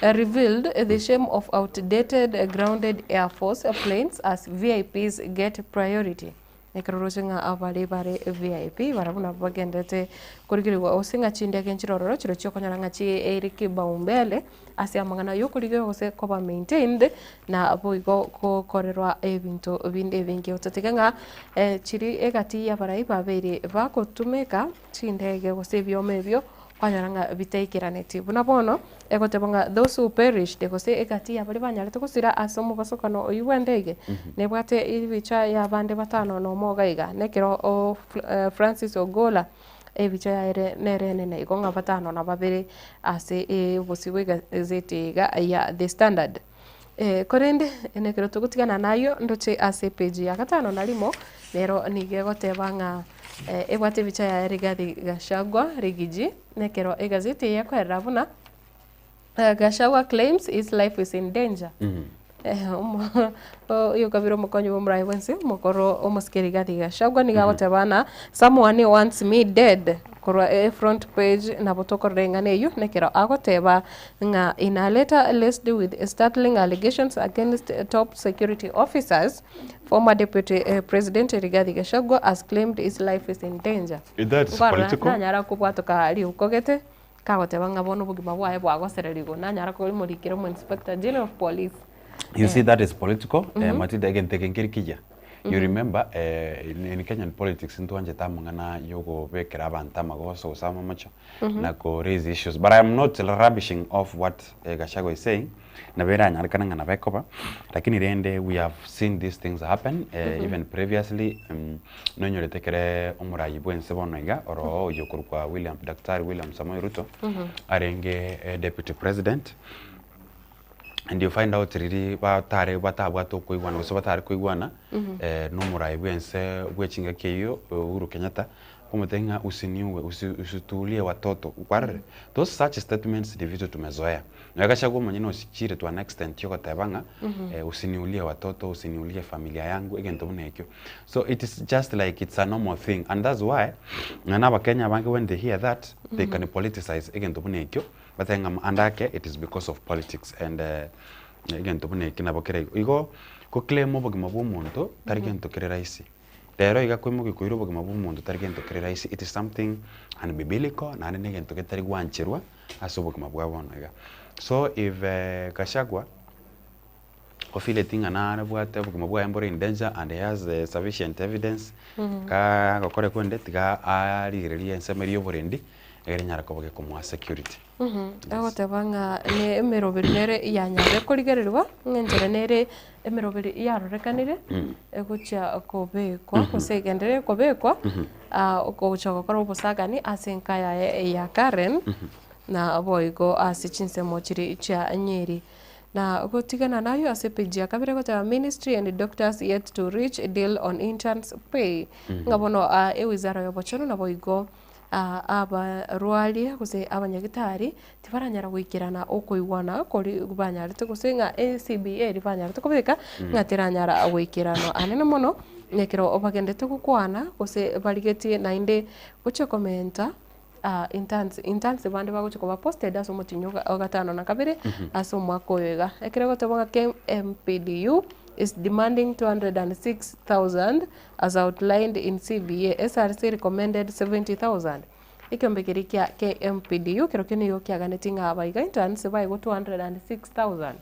Speaker 1: Revealed the shame of outdated grounded air force planes as VIPs get priority. Ekero oroche ng'a abare bare VIP barabwo nabo bagenderete korigerigwa gose ng'a chindege nchire ororo chirochio okonyora ng'a chiire kipaumbele ase amang'ana yokorigerigwa gose koba maintained na boigo gokorerwa ebinto binde ebinge. Otatiga ng'a chiri egati y'abarai babeire bagotumeka chindege gose ebioma ebio kwanyora ng'a bitaikeraneti. Buna bono, egoteba ng'a those who perished, gose egati ya baria banyarete gosira ase omobasokano oyio bw'endege, nebwate ebicha y'abande batano nomo iga iga. Nekero o Francis Ogolla, ebicha yaye ere nere enene igo ng'a batano na babere ase obosio bw'egazeti iga ya The Standard. Korende nekero togotigana nayio ndoche ase epage ya gatano na rimo, nero nigo egoteba ng'a ebwate ebicha yaye Rigathi Gachagua Rigiji, nekero egazeti eye ekoerera buna Gachagua claims his life is in danger. Oyo okabire omokonyi bw'omorai bwensi omokoro omosike Rigathi Gachagua nigo agoteba ng'a someone wants me dead korwa efront page nabo tokorora eng'ana eyio nekero agoteba ng'a in a letter laced with startling allegations against top security officers, former Deputy President Rigathi Gachagua has claimed his life is in danger.
Speaker 14: That's
Speaker 1: Nkorora
Speaker 14: political.
Speaker 1: nanyara kobwatoka riuko gete, kagoteba ng'a bono obogima bwaye bwagosererigwe, nanyara komorikera omo Inspector General of Police.
Speaker 14: You see that is political, eh, Matilda egento eke nkeri kiya. You remember eh, in, in Kenyan politics ntwanchete amang'ana yogobekera abanto amagoso gose amamocho na ko raise issues but I am not rubbishing off what eh, Gachagua is saying nabo eranyarekane ng'a nabo ekoba lakini rende we have seen these things happen eh, even previously mm, nonyorete ekere omorayi bwense bono iga oro oyo okorokwa William Daktari William Samoei Ruto arenge eh, deputy president and you find out riria batare batabwate okoigwana gose batare koigwana nomorai bwense bwe chingaki eyio Uhuru Kenyatta, okomotebia ng'a usiniue usi usituulie watoto kwarorire? Those such statements ni vitu tumezoea. Nonya Gachagua omonyene osichire to an extent yogoteba ng'a usiniulie watoto usiniulie familia yangu egento buna ekio. So it is just like it's a normal thing and that's why nonya na abakenya abange when they hear that they can politicize egento buna ekio. Batebe ng'a ande ake it is because of politics and egento buna eki nabo kere igo. Igo go claim obogima bwa omonto tari gento kere rahisi. Rero iga koimokia koira obogima bwa omonto tari gento kere rahisi, it is something unbiblical naende na egento getari gwancherwa ase obogima bwa bono iga. So if Gachagua ofeeleti ng'a nabwate obogima bwaye mbore in danger and he has the sufficient evidence, kagokora ekende tiga arigererie ensemo eria ya oborendi. Egere nyare koba gekomoa security.
Speaker 1: Agoteba ng'a ne emeroberi nere yanyarire korigererigwa, ng'a enchera nere emeroberi yarorekanire egochia kobekwa gose egenderere kobekwa gocha gokora obosagani ase enka yaye ya Karen, na boigo ase chinsemo chiria chia Nyeri. Na gotigana nayo ase epage ya kabere egoteba ministry and doctors yet to reach deal on interns pay, ng'a bono ewizara ya obochenu naboigo Abarwaria gose abanyagitari tibaranyara goikerana okoigwana koria banyarete gose ng'a ECBA eria banyarete kobeka ng'a teranyara goikeranwa anene mono, ekero bagendete gokwana gose barigetie naende gochia komenta interns, interns bande bagochia koba posted ase omotienyi o gatano na kabere ase omwaka oyo iga. Ekero egotebwa ng'a KMPDU is demanding 206,000 As outlined in CBA, SRC recommended 70,000. Ekeombe keria kia KMPDU kerokio nigo kiaganetie ng'a abaiga interns baigwe 206,000.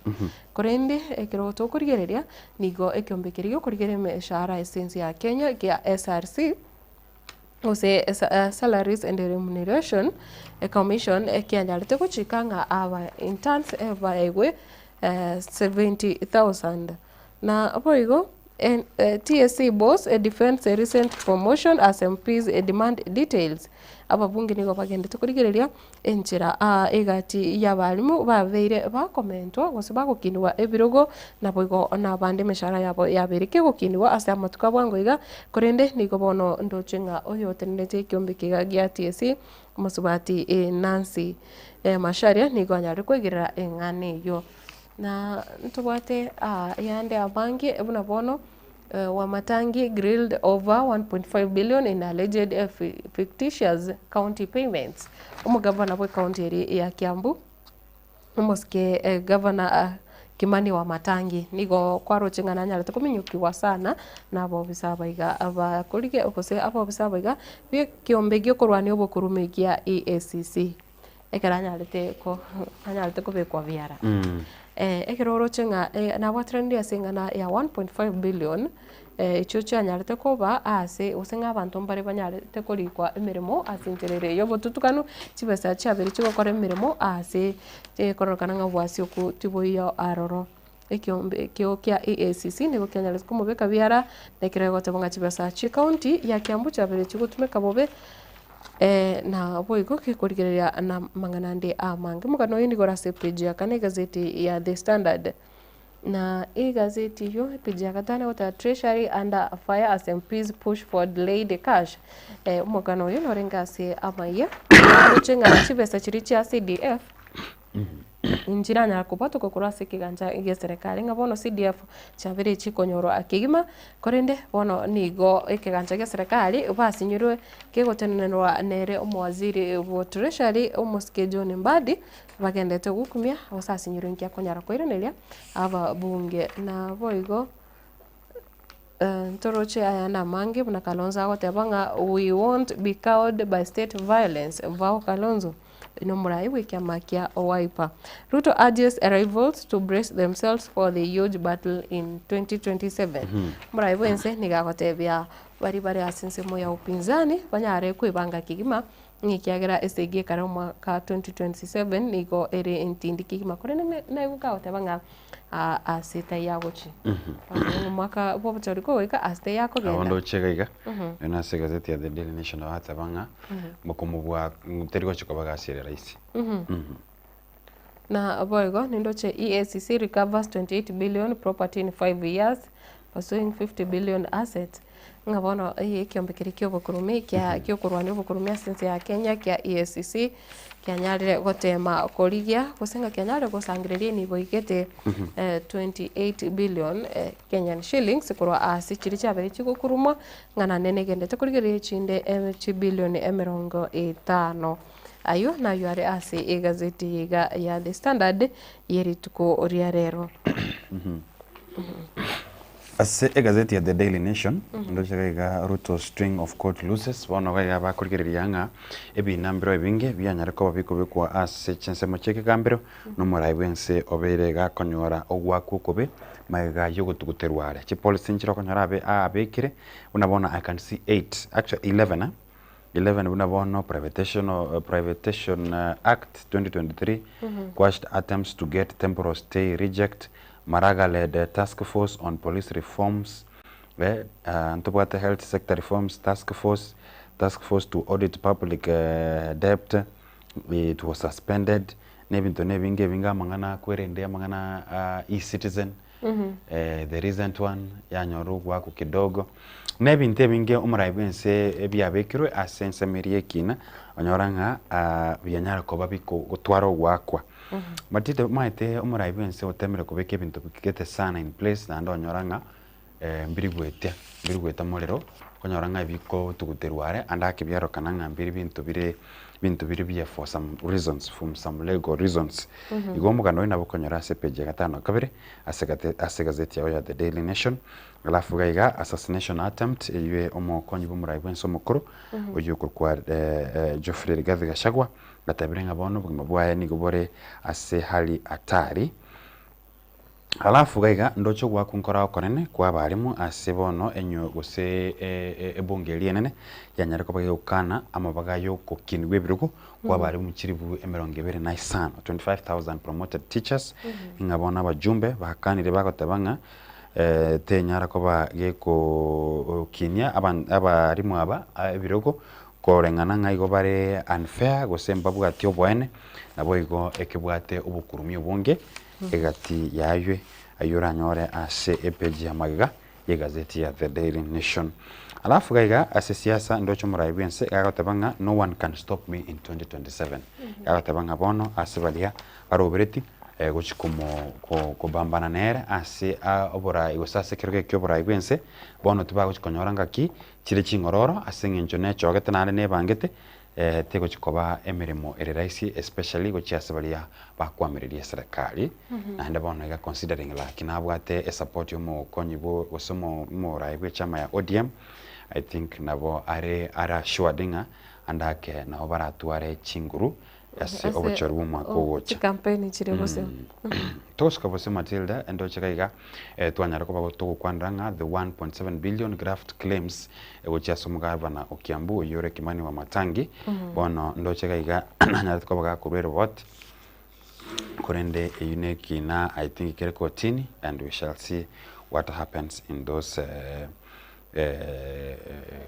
Speaker 1: Korende ekero tokorigereria nigo ekeombe keria giokorigereria emeshahara ase ense ya Kenya gia SRC gose Salaries and Remuneration Commission kianyarete gochika ng'a aba interns baegwe 70,000. Na boigo TSC boss defends recent promotion as MPs demand details. Ababunge nigo bagendete korigereria enchera egati y'abalimu babeire bakomentwa gose bagokinigwa ebirogo naboigo nabande emeshahara yabo yabeire kegokinigwa ase amatuko a bwango iga, korende nigo bono ndoche ng'a oyotenenetie ekiombe kiga gia TSC omosubati Nancy Macharia nigo anyarire koigerera eng'ana eyio. Na ntobwate ayande amange buna bono Wamatangi grilled over 1.5 billion in alleged fictitious county payments. Omogavana bwe county eri ya Kiambu omosike Governor Kimani Wamatangi nigo kwaroche ng'a nanyarete kominyokigwa sana na abobisa abaiga abakorige gose abobisa abaiga b'ekiombe giokorwania obokurume gia EACC. Ekero anyarete ko anyarete kobekwa biara. Ekero oroche ng'a nabwateranire ase eng'ana ya 1.5 billion, echio chianyarete koba ase gose ng'a abanto mbare banyarete korikwa emeremo ase enchera ere ya obotutukanu, chibesa chiabeire chigokora emeremo ase ekororekana ng'a obwasi okwo tiboiyo aroro. Ekeombe ekio kia EACC nigo kianyarete komobeka biara, na ekero egoteba ng'a chibesa chi'ecounty ya Kiambu chiabeire chigotumeka bobe, na boigo gekorigereria na amang'ana ande amange. Omogano oyo nigo ore ase epage ya kane egazeti ya The Standard. Na egazeti eyio epage ya gatano egoteba Treasury under fire as MPs push for delayed cash. Omogano oyo norenge ase amaiga, oroche ng'a chibesa chiria chia CDF. Nchiranyara kobwatokwa korwa ase ekegancha gi'eserekari ng'a bono CDF chiabeire chikonyorwa kegima, korende bono nigo ekegancha gi'eserekari basinyirwe kegotenenerwa nere omowaziri bwo treasury omosike John Mbadi, bagendete gokumia gose asinyirwe inki akonyara koiraneria ababunge. Naboigo ntoroche aya namange buna Kalonzo agoteba ng'a we won't be cowed by state violence, vow Kalonzo. Nomorai bw'ekiama kia Wiper. Ruto urges rivals to brace themselves for the huge battle in 2027. Omorai bwense nigo agotebia baria bare ase ensemo ya upinzani banyare kwebanga kegima ng'a ekiagera esegi ekare omwaka 2027 nigo ere entindi kegima korende naigwe kagoteba ng'a ase taiyagochi. Omwaka bwa obochori kogoika ase taiyakogenda.
Speaker 14: Abwo ndoche iga iga, ere nase egazeti ya The Daily Nation abateba ng'a mokomobua teri gochia koba egasi ere rahisi.
Speaker 1: Na boigo nindoche EACC recovers 28 billion property in 5 years pursuing 50 billion assets. Ng'a bono ekiombe keria kia obokurumi kia giokorwania obokurumi ase ense ya Kenya kia EACC kianyarire gotema korigia gose ng'a kianyarire gosangereria enibo igete 28 billion Kenyan shillings korwa ase chiria chiabeire chigokurumwa ng'a naende negendete korigereria echinde chibilioni emerongo etano. Ayio nayio are ase egazeti eye iga ya The Standard ye rituko ria rero.
Speaker 14: Ase egazeti ya The Daily Nation, ndoche iga iga Ruto's string of court losses, bono iga iga bakorigereria ng'a ebina mbireo ebinge bianyare koba bikobekwa ase chinsemo chi'ekegambero, na omorai bw'ense obeire iga akonyora ogwakwa okobe magega y'ogotuguterwa are. Chipolicy nchire okonyora abe abekire, buna bono I can see eight, actually 11 eh, 11 buna bono privatation, Privatation Act 2023, quashed attempts to get temporal stay reject, Maraga led task force on police reforms, eh, ntobwate health sector reforms task force, task force to audit public debt, it was suspended, na ebinto na ebinge ebinge amang'ana akwerende amang'ana a eCitizen, the recent one yanyora ogwakwa kidogo, na ebinto ebinge omorai bwense ebiabekirwe ase ensemo eria y'ekina, onyora ng'a bianyara koba bikogotwara ogwakwa. But omanyete omorai bwense otemire kobeka ebinto bigete sana in place naende onyora ng'a mbiri goetia. Mbiri goeta morero, okonyora ng'a ebikotuguterwa are, ande ake biarokana ng'a mbiri binto bire binto bire biya for some reasons, from some legal reasons. Igo omogano oyo nabo okonyora ase epage ya gatano na kabere, ase egate ase egazeti yao ya The Daily Nation. Alafu iga iga assassination attempt eywo omokonyi bw'omorai bwense omokoro, oywo okorokwa Geoffrey Rigathi Gachagua, gatebire ng'a bono obogima bwaye nigo bore ase hali hatari. Alafu iga iga ndoche ogoakwa nkore okonene kwa abalimu ase bono enyo gose ebunge eria enene yanyare koba gegokana amabaga y'ogokinigwa ebirogo kwa abalimu chilifu emerongo ebere na isano, 25,000 promoted teachers, ng'a bono abajumbe bakanire bagoteba ng'a tenyara koba gekokinia abalimu aba ebirogo koreng'ana ng'a igo bare unfair gose mbabwati oboene, naboigo ekebwate obokurumi obonge egati y'aywe ayio oranyore ase epeji ya magega y'egazeti ya The Daily Nation. Alafu iga iga ase siasa ndoche omorai bw'ense gagoteba ng'a no one can stop me in 2027. Gagoteba ng'a bono ase baria barobereti gochi komo kobambana nere ase oborai gose ase ekerogo eke oborai bw'ense bono tibagochi konyora ngaki chire ching'ororo ase eng'encho nechogete naende nebangete Tegochi koba emeremo ere rahisi especially gochia ase baria bakoamereria eserekari naende bono iga considering like nabwate esupport ya omokonyi bwo gose omoraai bwe echama ya ODM I think nabo are are assured ng'a ande ake nabo baratware chinguru ase obochori bwa omwaka ogocha.
Speaker 1: Chikampeni chire gose.
Speaker 14: Togosuka bosio Matilda endoche iga iga twanyara koba togokwanera ng'a the 1.7 billion graft claims gochia ase omogavana o Kiambu oyio ore Kimani Wamatangi bono ndoche iga iga nanyarete koba gakorwa eroboti korende eyio ne ekina I think kere kotini and we shall see what happens in those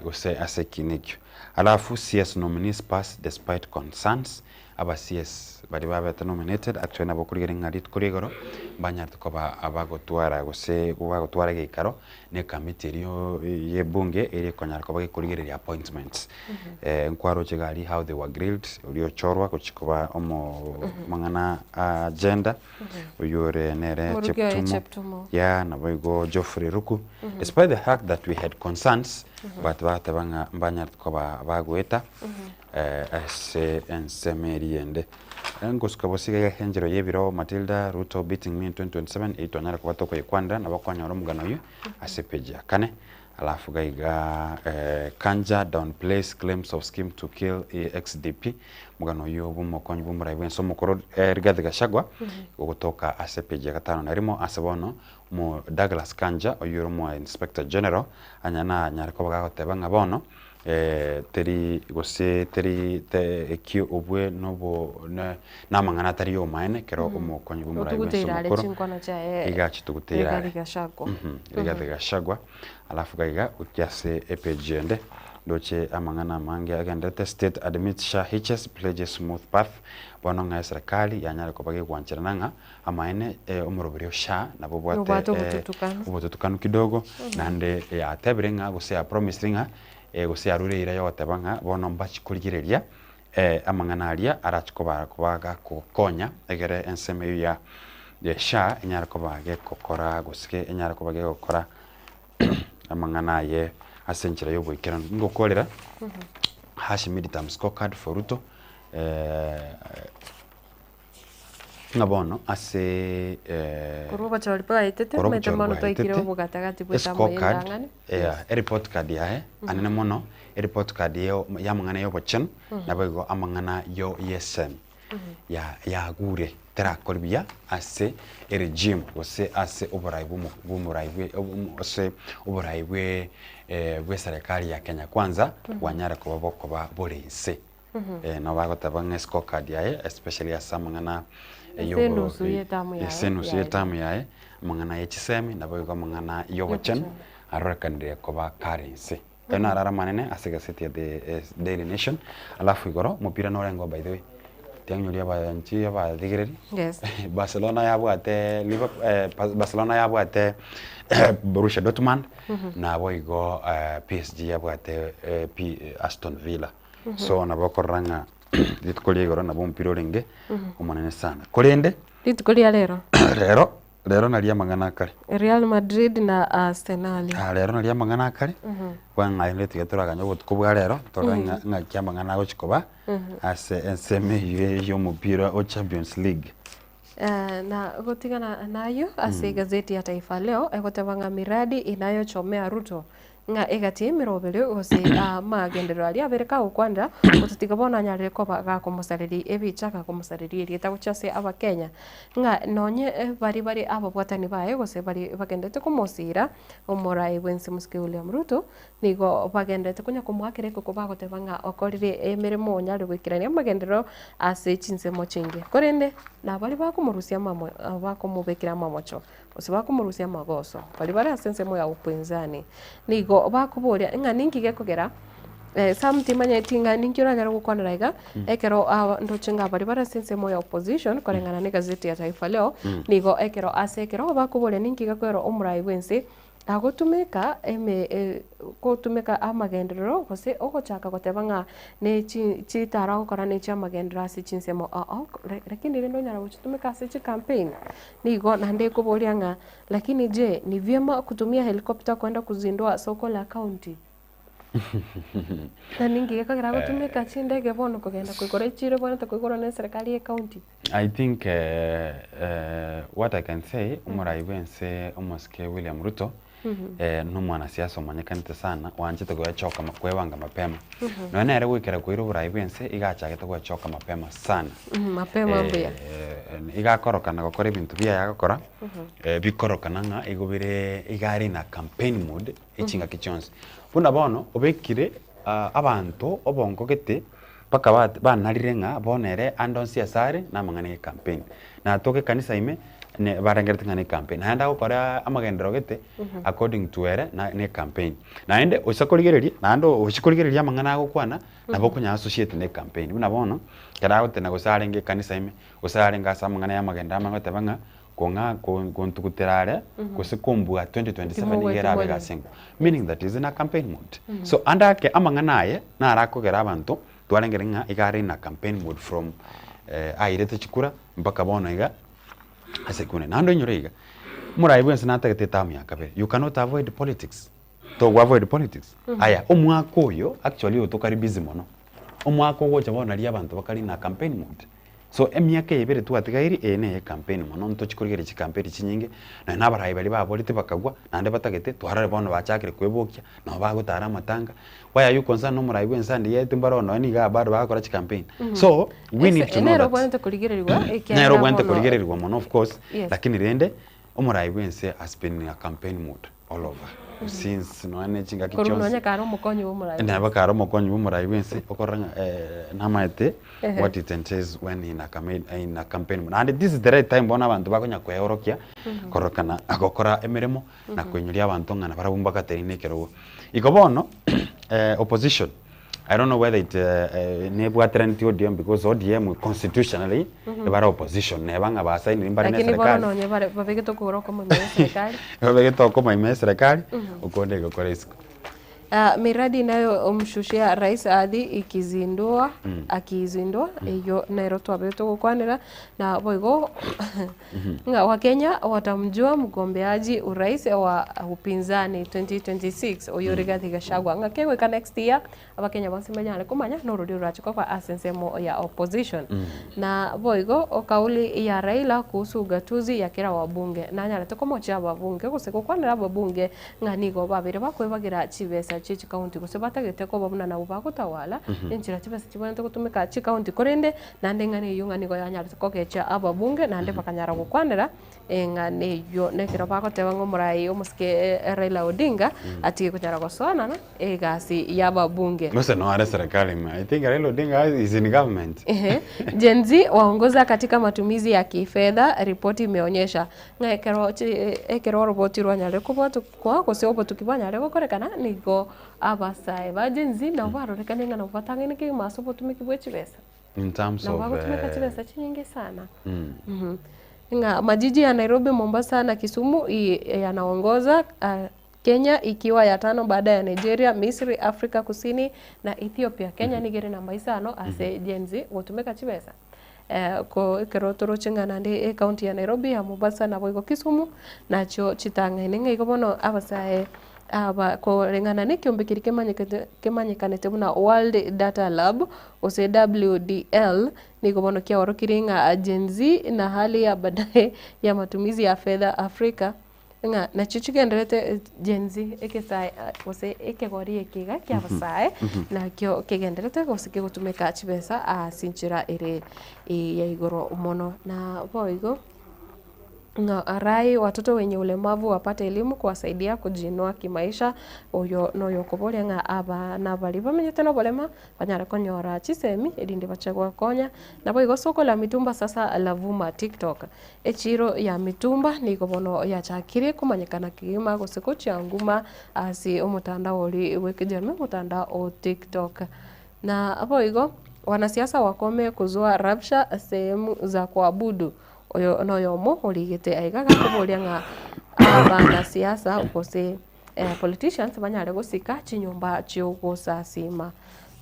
Speaker 14: gose ase ekina ekio. Alafu CS nominees pass despite concerns, aba CS baria babete nominated actually nabo okorigereria ng'a rituko ria igoro mbanyarete koba abagotwara gose bagotwara egeikaro na ekamiti eria ye ebunge eria ekonyara koba gekorigereria appointments. Nkwaroche iga aria how they were grilled, oria ochorwa gochia koba omo amang'ana a gender. Oyio ore nere
Speaker 1: Omorugi oye
Speaker 14: Cheptumo,
Speaker 1: Cheptumo.
Speaker 14: yeah, naboigo Geoffrey Ruku. Despite the fact that we had concerns, but bagateba ng'a mbanyarete koba bagoeta ase ensemo eria ende. Ngosuka bosa iga enchera y'ebiroo Matilda Ruto beating me in 2027 eyio twanyare koba tokoyekwanera nabo okonyora omogano oyio ase epage ya kane. Alafu iga iga Kanja downplays claims of scheme to kill ex-DP, omogano oyio bw'omokonyi bw'omorai bw'ense omokoro Rigathi Gachagua, ogotoka ase epage ya gatano na rimo ase bono omo Douglas Kanja oyio ore omo Inspector General anya nanyare koba gagoteba ng'a bono teri gose teri te ekio obwe nobo ne namang'ana atari y'obomaene ekero omokonyi bw'omorai bw'ense
Speaker 1: Otuguteire are
Speaker 14: omokoro
Speaker 1: chinkwana chiaye
Speaker 14: iga achituguteire are.
Speaker 1: Rigathi Gachagua.
Speaker 14: Rigathi Gachagua. Alafu iga iga gochia ase epage ende ndoche amang'ana amange agenderete state admits SHA hitches pledges smooth path bono ng'a eserekari yanyare koba gegwancherana ng'a amaene omoroberi o SHA nabo obwate
Speaker 1: Obwate obotutukanu.
Speaker 14: obotutukanu kidogo naende yatebire ng'a gose ya promised ng'a gose yarure eira yogoteba ng'a bono mbachi korigereria amang'ana aria arache koba koba gakokonya egere ensemo eyio ya ya SHA enyare koba gekokora gose enyare koba gegokora amang'ana aye ase enchera y'oboikeranu. Ngokorera hash midterm scorecard for Ruto ng'a bono ase
Speaker 1: Korwa obochori bwaetete,
Speaker 14: korwa
Speaker 1: omanyete
Speaker 14: obochori
Speaker 1: mono twaikire
Speaker 14: bwaetete,
Speaker 1: obogatagati bw'etamo ye
Speaker 14: escorecard
Speaker 1: endang'ani.
Speaker 14: yeah, ereport card yaye anene mono, ereport card ya amang'ana ya obochenu, naboigo amang'ana yo y'esemi. ya yagure terakori buya ase eregime gose ase oborai bw'omo bw'omorai bwe ase oborai bwe bw'eserekari ya Kenya Kwanza bwanyare koba bokoba bore inse. Nabo bagoteba ng'a escorecard yaye especially ase amang'ana
Speaker 1: Ase enusu y'etamu yaye
Speaker 14: ase enusu
Speaker 1: yaye.
Speaker 14: y'etamu yaye, amang'ana ye chisemi naboigo amang'ana y'obochenu arorekanire koba kare inse. Aye narare amanene ase egaseti ya The Daily Nation, alafu igoro omopira norengeo by the way, tiang'inyoria abanchi abarigereri,
Speaker 1: Yes.
Speaker 14: Barcelona yabwate Liverp Barcelona yabwate Borussia Dortmund, naboigo PSG yabwate P Aston Villa. So nabo okorora ng'a rituko ria igoro nabo omopira orenge omonene sana. Korende
Speaker 1: Rituko ria rero.
Speaker 14: rero. Rero naria amang'ana akare.
Speaker 1: Real Madrid na Arsenal.
Speaker 14: Ah, rero naria amang'ana akare, bono naende tiga toraganye obotuko bwa rero, torore ng'a ng'aki amang'ana agochi koba, ase ensemo eywo ya omopira o Champions League.
Speaker 1: Na gotigana nayio, ase egazeti ya Taifa Leo egoteba ng'a miradi inayochomea Ruto Ng'a egati y'emeroberio gose amagenderero aria abere kagokwanera, ototiga bono anyarire koba gakomosareria ebicha, gakomosareria erieta gochia ase Abakenya, ng'a nonye baria bare ababwatani baye gose baria bagenderete komosiira omoraai bw'ense Mosike William Ruto, nigo bagenderete konya komoakera ekoko bagoteba ng'a okorire emeremo onyare goikerania amagenderero ase chinsemo chinge. Korende nabaria bakomorusia amamo bakomobekera amamocho. gose bakomorusia amagoso, baria bare ase ensemo ya upinzani, nigo bakoboria ng'a ninki gekogera Sam timanyeti ng'a ninki oranyare gokwanera iga, ekero aba ndoche ng'a baria bare ase ensemo ya opposition koreng'ana na egazeti ya Taifa Leo, nigo ekero ase ekero bakoboria ninki gekogera omorai bwense agotumeka eme gotumeka amagenderero gose ogochaka goteba ng'a ne chi chitaro agokora ne chiamagenderero ase chinsemo ao ao, lakini rende onyara gochitumeka ase chicampaign. Nigo naende ekoboria ng'a, Lakini je, ni vyema kutumia helicopter kwenda kuzindua soko la county? Na ninki gekogera agotumeka chindege bono kogenda koigora echiro ebwenerete koigorwa ne eserekari ye county?
Speaker 14: I think what I can say, omorai bwense omosike William Ruto, Nomwanasiasa omanyekanete sana, oanchete goechoka kwebanga mapema. Nonya nere goikera koira oborai bw'ense iga achagete goechoka mapema sana.
Speaker 1: Mapema mbuya.
Speaker 14: Iga akorokana gokora ebinto biaye agokora, bikorokana ng'a igo bire iga are in a campaign mood echingaki chionsi. Buna bono obekire abanto obongo gete mpaka banarire ng'a bono ere ande onsi ase are namang'ana ya ecampaign. Natoke ekanisa ime ne barengereti ng'a ne ecampaign. Naende agokora amagenderero gete according to ere na ne ecampaign. Naende oisa korigereria naende ochi korigereria amang'ana agokwana nabo okonya associate na ecampaign. Buna bono, ekero agotena gose arenge ekanisa ime, gose arenge ase amang'ana ya amagenderero amanye goteba ng'a kong'a kontugutera are gose kombua 2027 iga erabe egasi engiya. Meaning that is in a campaign mode. So ande ake amang'ana aye naro akogera abanto twarengere ng'a iga are in a campaign mode from airete chikura mpaka bono iga ase ekuna. Naende oinyore iga, omorai bwensi natagete etamu ya kabere, you cannot avoid politics, togo avoid politics. Aya, omwaka oyo actually oyo tokari busy mono, omwaka ogocha bono naria abanto bakare in a campaign mode. So emiaka eye ebere twatigairi, eye neye campaign mono, ntochi korigereria chicampaign chinyinge, nonya na abarai baria baborete bakagwa, naende batagete, twarore bono bachakire kwebokia, nabo bagotara amatanga, why are you concerned na omorai bwa ense and yet mbaro nonya niga bado bagokora chicampaign. So, we need to know
Speaker 1: Nere
Speaker 14: that
Speaker 1: obwenerete korigererigwa
Speaker 14: nere
Speaker 1: ekiagera
Speaker 14: obwenerete
Speaker 1: bono
Speaker 14: korigererigwa mono of course,
Speaker 1: Yes.
Speaker 14: lakini rende, omorai bwa ense has been in a campaign mood all over since nonya ne chingaki
Speaker 1: Korwa
Speaker 14: chionsi.
Speaker 1: nonya kare omokonyi bwa omorai
Speaker 14: Neba
Speaker 1: bwense.
Speaker 14: kare omokonyi bwa omorai bwense, okorora ng'a namaete
Speaker 1: Ehe.
Speaker 14: what it entails when in a campaign, in a campaign mode. Naende this is the right time bono abanto bakonya kweorokia, kororekana gokora emeremo, na koinyoria abanto ng'a nabarabwo mbagateine ekerogo. Igo bono, opposition, I don't know whether it nebwateraneti ODM because ODM constitutionally ebare opposition neba ng'a basainire mbare na
Speaker 1: Lakini bono
Speaker 14: eserekari.
Speaker 1: nonye bare babegete okogoro okomo ime y'eserekari.
Speaker 14: Babegete okomo ime y'eserekari, okonde igo kore isiko.
Speaker 1: Ah, miradi inayomshushia Rais hadhi ikizindua akiizindua eyio nero twabete togokwanera na boigo Ng'a Wakenya watamjua mgombeaji urais wa upinzani 2026 oyio Rigathi Gachagua ng'a kegoika next year Abakenya bonsi mbanyare komanya norori rorache koba ase ensemo ya opposition. Na boigo kauli ya Raila kuhusu ugatuzi ya kera wabunge nanyarete komochia ababunge gose gokwanera ababunge ng'a nigo babeire bakoebagira chibesa chie chikaunti gose batagete koba buna nabwo bagotawala enchera chibesa chibwenerete gotumeka chikaunti korende Naende eng'ana eyio ng'a nigo yanyarete kogecha ababunge, naende bakanyara gokwanera eng'ana eyio. Na ekero bagoteba ng'a omorai omosike Raila Odinga atige konyara gosoanana egasi y'ababunge.
Speaker 14: Gose no are serikali ime. I think Raila Odinga is in government.
Speaker 1: Ehe. Gen Z waongoza katika matumizi ya kifedha, ripoti imeonyesha. Ng'a ekero chi ekero oroboti rwanyarire kobwatokwa gose obotuki bwanyarire gokorekana nigo abasae ba Gen Z nabo barorekane ng'a nabo batang'aine kegima ase obotumiki bwe chibesa.
Speaker 14: In terms
Speaker 1: Nabo
Speaker 14: of
Speaker 1: bagotumeka
Speaker 14: eh,
Speaker 1: chibesa chinyinge sana. Ng'a majiji ya Nairobi, Mombasa na Kisumu yanaongoza Kenya ikiwa ya tano baada ya Nigeria, Misri, Afrika Kusini na Ethiopia. Kenya nigo ere namba isano ase Gen Z gotumeka chibesa. Ko ekero toroche ng'a naende ecounty ya Nairobi, ya Mombasa naboigo Kisumu, nachio chitang'aine ng'a igo bono abasae aba koreng'ana na ekeombe keria kemanyekete kemanyekanete buna World Data Lab gose WDL, nigo bono kiaorokirie ng'a Gen Z na hali ya baadaye ya matumizi ya fedha Afrika, Ng'a nachio chigendererete Gen Z egesae gose ekegori eke iga kia abasae, nakio kegendererete gose kegotumeka chibesa ase enchera ere ya igoro mono. Na boigo, ng'a rai watoto wenye ulemavu wapate elimu kuwasaidia kujiinua kimaisha, oyo noyo okoboria ng'a abana baria bamenyete na oborema banyare konyora chisemi erinde bache gokonya. Naboigo soko la mitumba sasa lavuma tiktok. Echiiro ya mitumba nigo bono yachakire komanyekana kegima gose gochia nguma ase omotandao oria bw'ekejamii omotandao o TikTok. Na boigo wanasiasa wakome kuzua rabsha sehemu za kuabudu, oyo noyomo origete aiga gakoboria ng'a abanasiasa gose politicians banyare gosika chinyomba chi'ogosasima.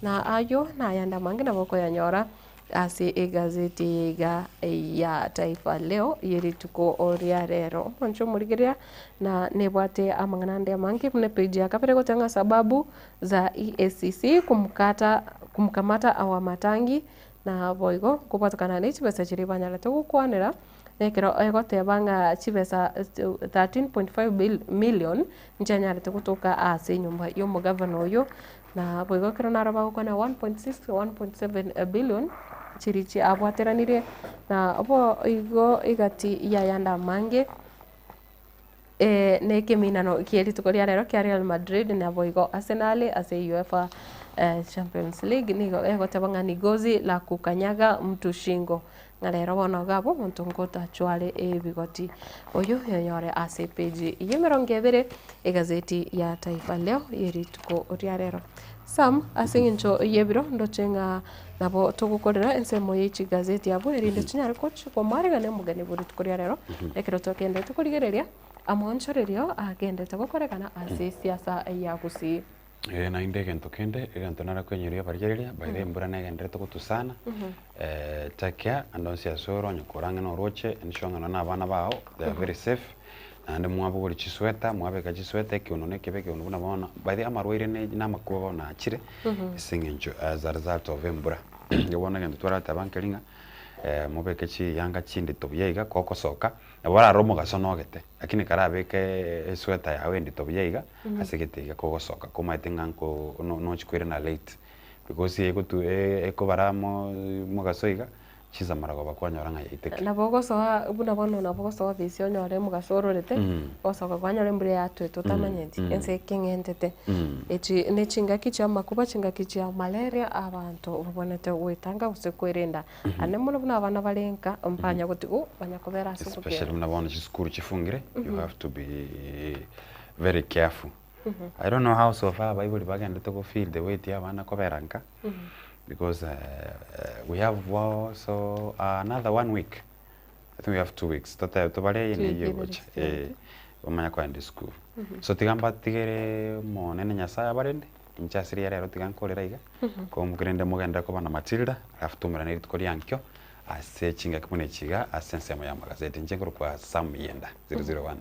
Speaker 1: Na ayio nayande amange nabo okoyanyora Ase egazeti eye iga ya Taifa Leo ye rituko ria rero. Omonche omorigereria na nebwate amang'ana ande amange buna epage ya kabere egoteba ng'a sababu za EACC kumkata kumkamata Wamatangi na boigo kobwatekana ne chibesa chiria banyarete gokwanera na ekero egoteba ng'a chibesa 13.5 million nchianyarete gotoka ase enyomba ya omogavana oyio. Na boigo ekero naro bagokwana 1.6 to 1.7 billion chiria chiabwateranirie, na boigo egati y'ayande amange na ekeminano kie rituko ria rero kia Real Madrid naboigo Arsenal ase Uefa Champions League nigo egoteba ng'a ni gozi la kukanyaga mtu shingo. Ng'a rero bono iga abwo omonto ngotachware ebigoti. Oyo oyonyore ase epeji y'emerongo ebere egazeti ya Taifa Leo ye rituko ria rero. Sam, ase eng'encho y'ebiro ndoche ng'a nabo togokorera ensemo ye chigazeti abwo erinde chinyare gochi komoaregania omogeni bwe rituko ria rero ekero togenderete korigereria amaonchorerio agenderete gokorekana ase esiasa ya Gusii.
Speaker 14: Eh, naende egento kende, egento nare koinyoria abarigereria, by the way embura negenderete gotusana, take care ande onsi ase ore onye kore ang'e na oroche, ensure ng'a nonye na abana bao they are very safe, naende mwabogoria chisweta, mwabeka chisweta ekeuno na ekebe ekeuno buna bono, by the way amarwaire ne na amakuba bono achire, ase eng'encho as a result of embura. Igo bono egento twarateba nkeri ng'a mobeke chiyanga chindito buya iga kogosoka, Nabo orarore omogaso nogete, lakini karabeke esweta yao endito buya iga, ase egete iga kogosoka komaete ng'a nko no nochi koirana late, because egotu ekobara amo mogaso iga, chinsa marogoba kwanyora ng'a yaiteke.
Speaker 1: Nabo ogosoa buna bono nabo ogosoa ofisi onyore omogaso ororete, ogosoka kwanyora embura yatwete otamanyeti, ense ekeng'entete. Echi ne chingaki chia amakuba, chingaki chia malaria, abanto babwenerete goetanga gose kwerenda. Ande mono buna abana bare nka, mbanya gotigwa, banya kobera ase
Speaker 14: Especially
Speaker 1: obokera.
Speaker 14: buna bono chisukuru chifungire, you have to be very careful. I don't know how so far abaibori bagendete go feel the weight ya abana kobera nka, because we have also another one week, I think we have 2 weeks, totebe tobare eye na eyio egocha, eh, bamanye kogenda esukuru. So tiga mbatigere omonene Nyasaye abarende, inche ase riria rero tiga nkorere iga, Korende mogenderere koba na Matilda, alafu toumerane rituko ria nkio ase chingaki buna echi iga ase ensemo y'amagazeti. Inche nkorokwa Sam Yenda, 001.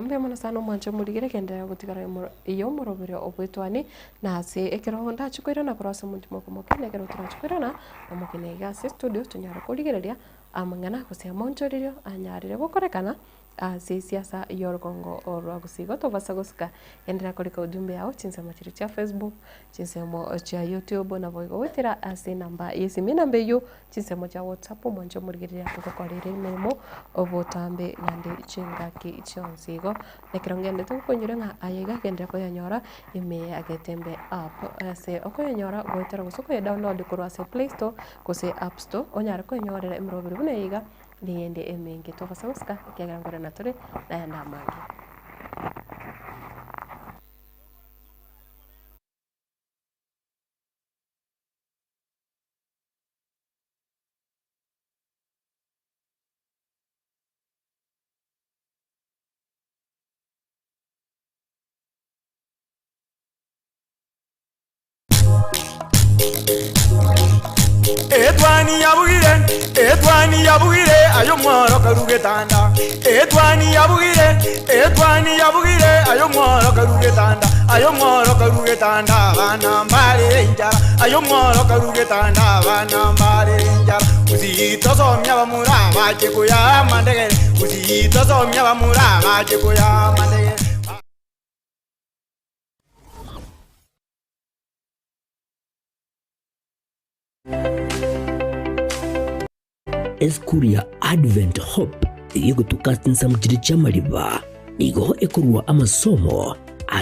Speaker 1: Mbuya mono sana omwanche omorigere genderera gotigara ey'omoroberio obwetwani na ase ekero ndache koirana korwa ase omonto mokomoke na ekero torache koirana omogeni aiga ase estudio tonyare korigereria amang'ana gose amaonchorerio anyarire gokorekana Ase esiasa y'orogongo rwa Gusii igo tobasa gosika enderera korika ujumbe yao chinsemo chiria chia Facebook, chinsemo chia YouTube naboigo goetera ase enamba y'esimi enamba eyio chinsemo chia WhatsApp mwanche omorigereria togokorere emeremo obotambe naende chingaki chionsi igo. Ekero ngendete gokonyora ng'a aye iga genderera koyanyora ime ya Getembe app ase okoyanyora goetera gose okoyedownload korwa ase Playstore gose Appstore onyare koyenyorera emeroberi buna eye iga. Neyende emenge tobasa gosika, ekiagera nkorena tore nayande amange.
Speaker 12: Etwani yabugire, Etwani yabugire aye omworo karu getanda Etwani yabugire, etwani yabugire aye omworo karu getanda Aye omworo karu getanda abana mbarere enchara Aye omworo karu getanda abana mbarere enchara Gusii tosomia abamura abache koya amandegere Gusii tosomia abamura abache koya amandegere.
Speaker 7: Esukuru ya Advent Hope eyio egotuka ase chinsemo chiria chi'amariba nigo ekorua amasomo.